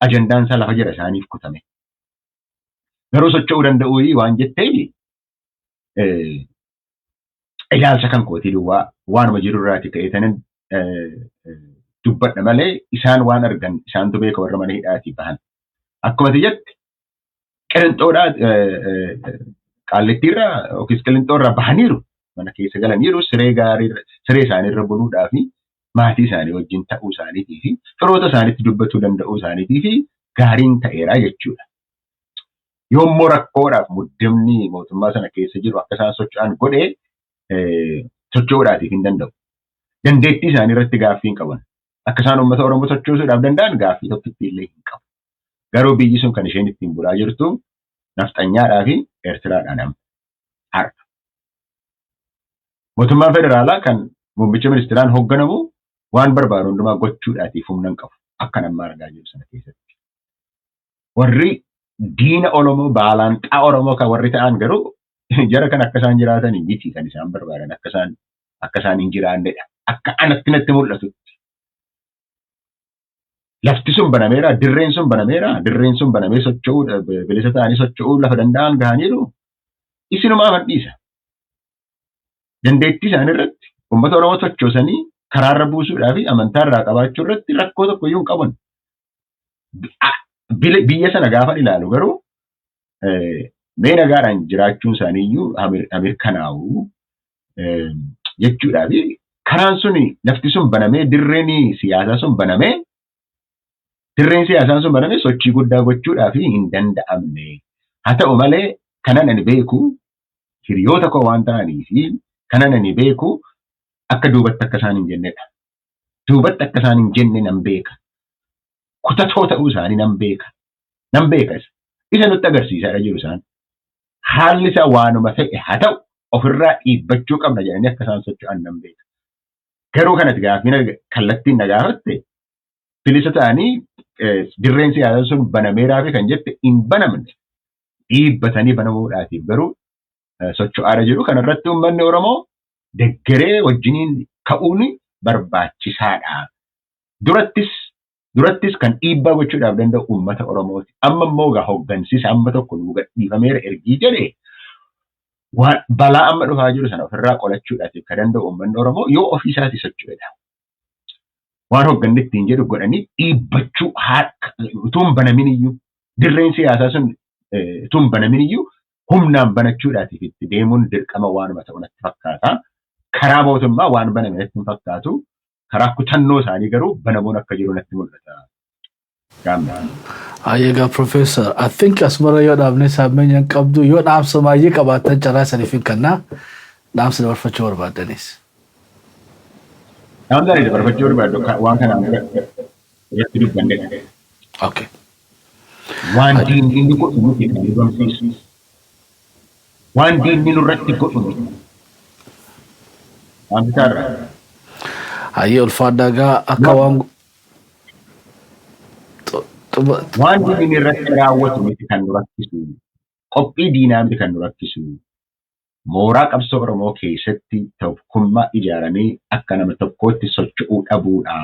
ajandaan isaa lafa jira isaaniif kutame. Garuu socho'uu danda'uu waan jetteef, ilaalcha kan kootii duwwaa waanuma jirurraati ka'ee tanan dubbadha malee, isaan waan argan isaantu beeka, warra mana hidhaatii bahan. Akkuma ati jette, Qilinxoodhaa, Qaallittiirraa yookiis Qilinxoorraa bahaniiru, mana keessa galaniiru, siree gaarii siree isaaniirra buluudhaa fi maatii isaanii wajjin ta'uu isaaniitii fi firoota isaaniitti dubbachuu danda'uu isaaniitii fi gaariin ta'eera jechuudha. Yoommoo rakkoodhaaf muddamni mootummaa sana keessa jiru akka isaan socho'an godhee, socho'uudhaatiif hin danda'u. Dandeettii isaanii irratti gaaffii hin qaban. Akka isaan uummata Oromoo sochoosuudhaaf danda'an gaaffii tokkitti illee hin qabu. Garuu biyyi sun kan isheen ittiin bulaa jirtu nafxanyaadhaa fi Eertiraadhaan amma har'a. Mootummaan federaalaa kan muummicha ministeeraan hoogganamu waan barbaadu hundumaa gochuudhaatiif humna hin qabu. Akka nama argaa jiru sana keessatti. Warri diina Oromoo, baalaanxaa Oromoo kan warri ta'an garuu jara kan akka isaan jiraatan miti kan isaan barbaadan, akka isaan hin jiraannedha. Akka anatti natti mul'atutti. Lafti sun banameera, dirreen sun banameera, dirreen sun banamee socho'uu, bilisa ta'anii socho'uu lafa danda'an gahaniiru. Isinumaa dhiisa. Dandeettii isaanii irratti uummata Oromoo sochoosanii karaarra buusuudhaa fi amantaa irraa qabaachuu irratti rakkoo tokko iyyuu hin qaban. Biyya sana gaafa ilaalu garuu mee nagaadhaan jiraachuun isaanii iyyuu mirkanaa'u jechuudhaa fi karaan sun, lafti sun banamee, dirreen siyaasaa sun banamee, dirreen siyaasaan sun banamee sochii guddaa gochuudhaa fi hin danda'amne. Haa ta'u malee, kanan ani beeku hiriyoota koo waan ta'anii fi kanan ani beeku akka duubatti akka isaan hin jennedha. Duubatti akka isaan hin jenne nan beeka. Kutatoo ta'uu isaanii nan beeka. Nan beeka isa. Isa nutti agarsiisaa jiru isaan. Haalli isaa waanuma ta'e haa ta'u, ofirraa dhiibbachuu qabna jedhanii akka isaan socho'an nan beeka. Garuu kanatti gaaffii kallattiin na gaafatte, bilisa ta'anii dirreen siyaasaa sun banameeraa fi kan jette, hin banamne. Dhiibbatanii banamuudhaatiif garuu socho'aadha jiru. Kanarratti uummanni Oromoo deggeree wajjiniin ka'uun barbaachisaadha. Durattis kan dhiibbaa gochuudhaaf danda'u uummata Oromooti. Amma immoo egaa hooggansiisa amma tokko nuu gadhiifameera ergii jedhee, waan balaa amma dhufaa jiru sana ofirraa qolachuudhaaf kan danda'u uummanni Oromoo yoo ofii isaatii socho'edha. Waan hoogganni ittiin jedhu godhanii dhiibbachuu, utuu hin banamin iyyuu, dirreen siyaasaa sun utuu hin banamin iyyuu, humnaan banachuudhaatiif itti deemuun dirqama waanuma ta'u natti fakkaata. Karaa mootummaa waan baname natti hin fakkaatu. Karaa kutannoo isaanii garuu banamuun akka jiru natti mul'ata. Gaamna. Egaa Professor, I think asumara yoo dhaabne saammeenya hin qabdu, yoo dhaamsa baay'ee qabaattan carraa saniif hin kennaa, dhaamsa dabarfachuu barbaaddanis. Dhaamsa ani dabarfachuu barbaaddu waan kanaan dura irratti dubbannedha. Waan diinni inni godhu miti kan nu barsiisu. Waan diinni nurratti godhu miti. Waan bitaarraa. Hayyee, ulfaadhaa egaa akka waan Waan diinni irratti raawwatu miti kan nu rakkisu. Qophii diinaa miti kan nu rakkisu. Mooraa qabsoo Oromoo keessatti tokkummaa ijaaranii akka nama tokkootti socho'uu dhabuudha.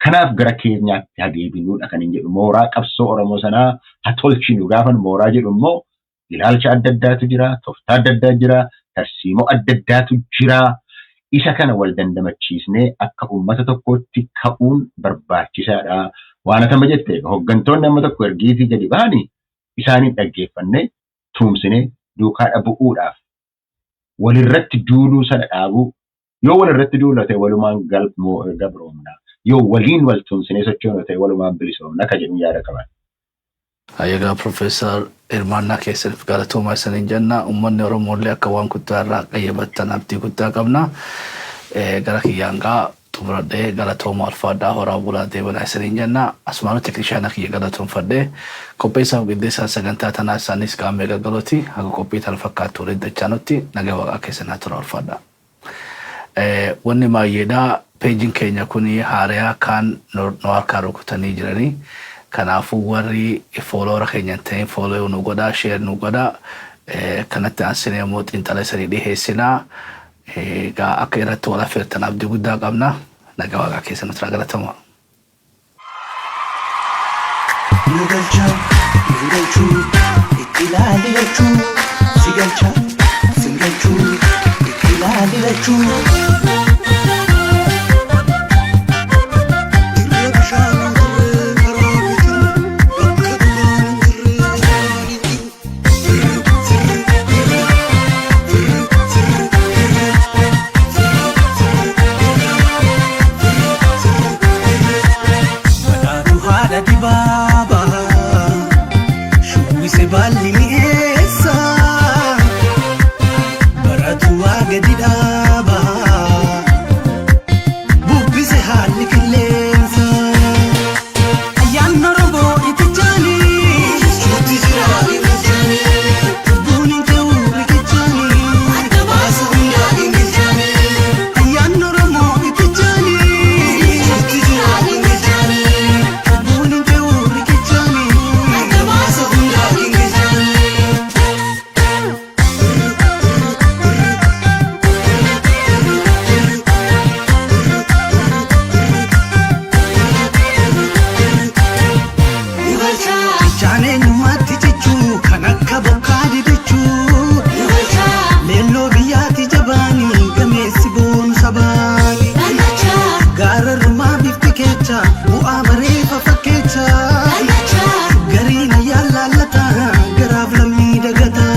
Kanaaf gara keenyaatti haa deebinuudha kan hin jedhu. Mooraa qabsoo Oromoo sanaa haa tolchinu. Gaafan mooraa jedhu immoo ilaalcha adda addaatu jira, tooftaa adda addaa jira, tarsiimoo adda addaatu jira. Isa kana wal dandamachiisnee akka uummata tokkootti ka'uun barbaachisaadha. Waan atama jette, hooggantoonni amma tokko ergiitii gadi ba'anii isaaniin dhaggeeffannee tumsinee duukaa bu'uudhaaf walirratti duuluu sana dhaabuu. Yoo walirratti duula ta'e walumaan gabroomna, yoo waliin wal tumsinee sochoonu ta'e walumaan bilisoomna ka jedhu yaada qaban. Egaa Professor, hirmaannaa keessaniif galatoomaa isiniin jenna. Uummanni Oromoo illee akka waan guddaa irraa qayyabattan abdii guddaa qabna. Gara kiyyaan gaa xumuradhee, galatoomaa, ulfaadhaa, horaa bulaa, deebanaa isiniin jenna. Asumaanuu teeknishaana kiyya galatoonfadhee, qopheessaaf qindeessaan sagantaa tanaa isaanis Gaammee Galgalooti. Haga qophii tana fakkaattu waliin dachaanutti nagaa Waaqaa keessanaa tura, ulfaadhaa. Wanni baay'eedha. Peejiin keenya kun haariyaa kaan nu harkaa rukutanii jiranii. Kanaafuu warri follower keenya hin ta'in follow nu godhaa, share nu godhaa. Kanatti aansinee immoo xiinxala isanii dhiheessinaa. Egaa akka irratti wal affeertan abdii guddaa qabna. Nagaa waaqaa keessa nuti galatama. Nu galcha, nu galchuu, itti ilaali lachuu, si galcha, sin galchuu, itti ilaali lachuu. Dirree bishaan dirree karaa bidiru bakka dhugaan hin jirre nagaan hin jiru. Firri sirri dirree firri sirri dirree firri sirri dirree firri sirri dirree. Badhaatu haadha dibaabaa, shubbise baalli mi'eessa, baratu waa gadi dhaabaa, bubbise haalli qilleensa. Ayyaanni Oromoo itti jaanii, Suuti jira ingilchaanii lubbuun hin ta'u riqichaanii. adda baasu hundaa ingilchaanii. Ayyaanni Oromoo itti jaanii, Suuti jira ingilchaanii lubbuun hin ta'u riqichaanii. adda baasu hundaa ingilchaanii. Nu galcha, Jechaan eenyummaatti jechuu kan akka bokkaa didachuu. nu galcha, Leelloo biyyaatti jabaanii gameessi boonu sabaani. dandacha, Gaararrumaa bifti keecha bu'aa bareefa fakkeecha. dandacha. Gariin ayyaan laallata garaaf lammii dagata.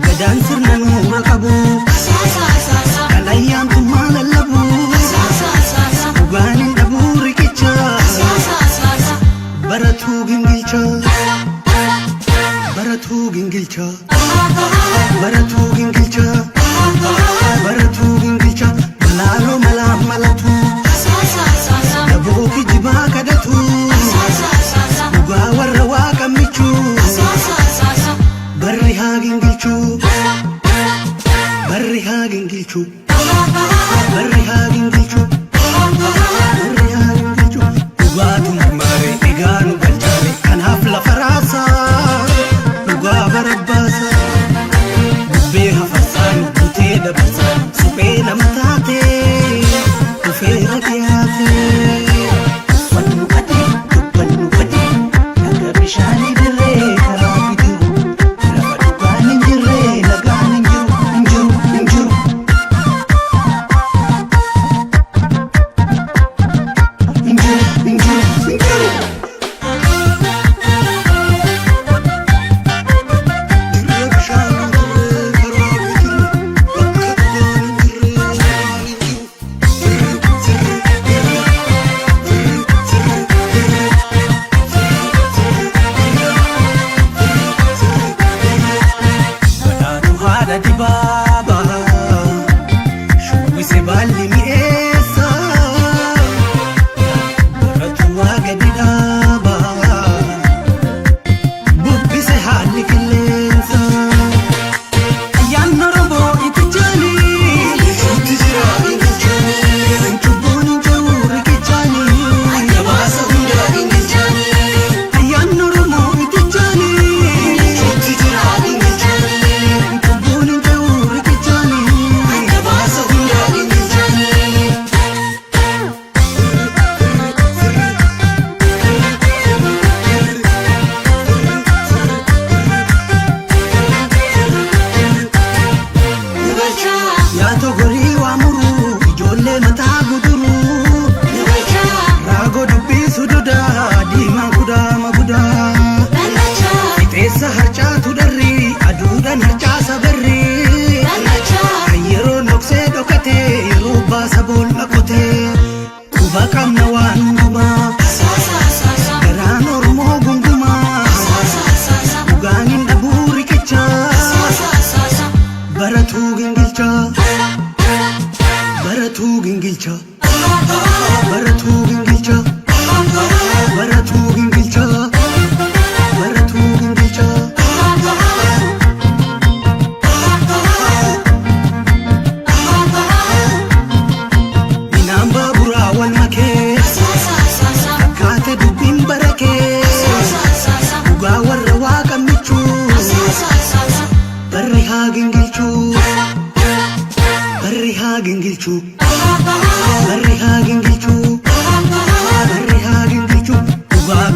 Gadaan sirna nuura qabu Asaasa asaasa kan ayyaantummaa lallabu. asaasa asaasa Dhugaan hin dhabuu riqicha asaasa asaasa. baratuu gingilcha baratuu gingilcha baratuu gingilcha baratuu gingilcha malaaloo malaa malatu Asaasa asaasa daboo kijibaa kadhatu asaasa asaasa dhugaa warra waaqa michuu asaasa asaasa. barri haa gingilchuu barri haa gingilchuu barri haa gingilchuu barri haa gingilchuu dhugaatu marmaare egaa nu galchaare kanaaf lafa raasaa dhugaa barabbaasa bubbee hafarsaa nu butee dabarsaa suphee nama taatee dhufeera dhiyaatee. Uffannu adii dubbannu adii laga bishaanii dirree karaa bidiru lafa dhugaan hin jirre nagaan hin jiru hin jiru hin jiru. Hin jiru hin jiru hin jiru. Dirree bishaan dirree karaa bidiru bakka dhugaan hin jirre nagaan hin jiru. Firri sirri dirree firri sirri dirree firri sirri dirree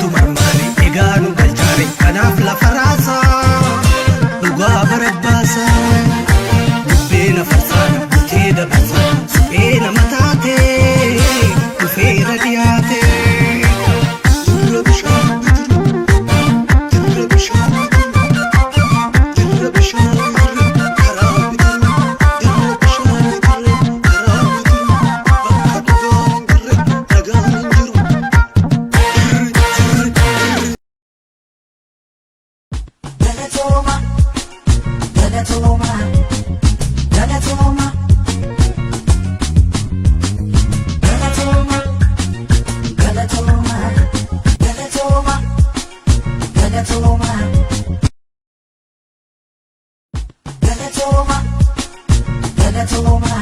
Dhugaatu marmaare egaa nu galchaare kanaaf lafa raasaa dhugaa barabbaasaa bubbeena farsaa butee dabarsaa suphee nama taatee dhufeera dhiyaatee. Dirra bishaan bidiruu dirra bishaan bidiruu dirra bishaan bidiruu karaa bidiruu dirra bishaan bidiruu karaa bidiruu bakka dhugaan hin jirre nagaan hin jiru. Dirri dirri dirri. Galatoma, Galatoma, Galatoma, Galatoma, Galatoma, Galatoma, Galatoma, Galatoma, Galatoma.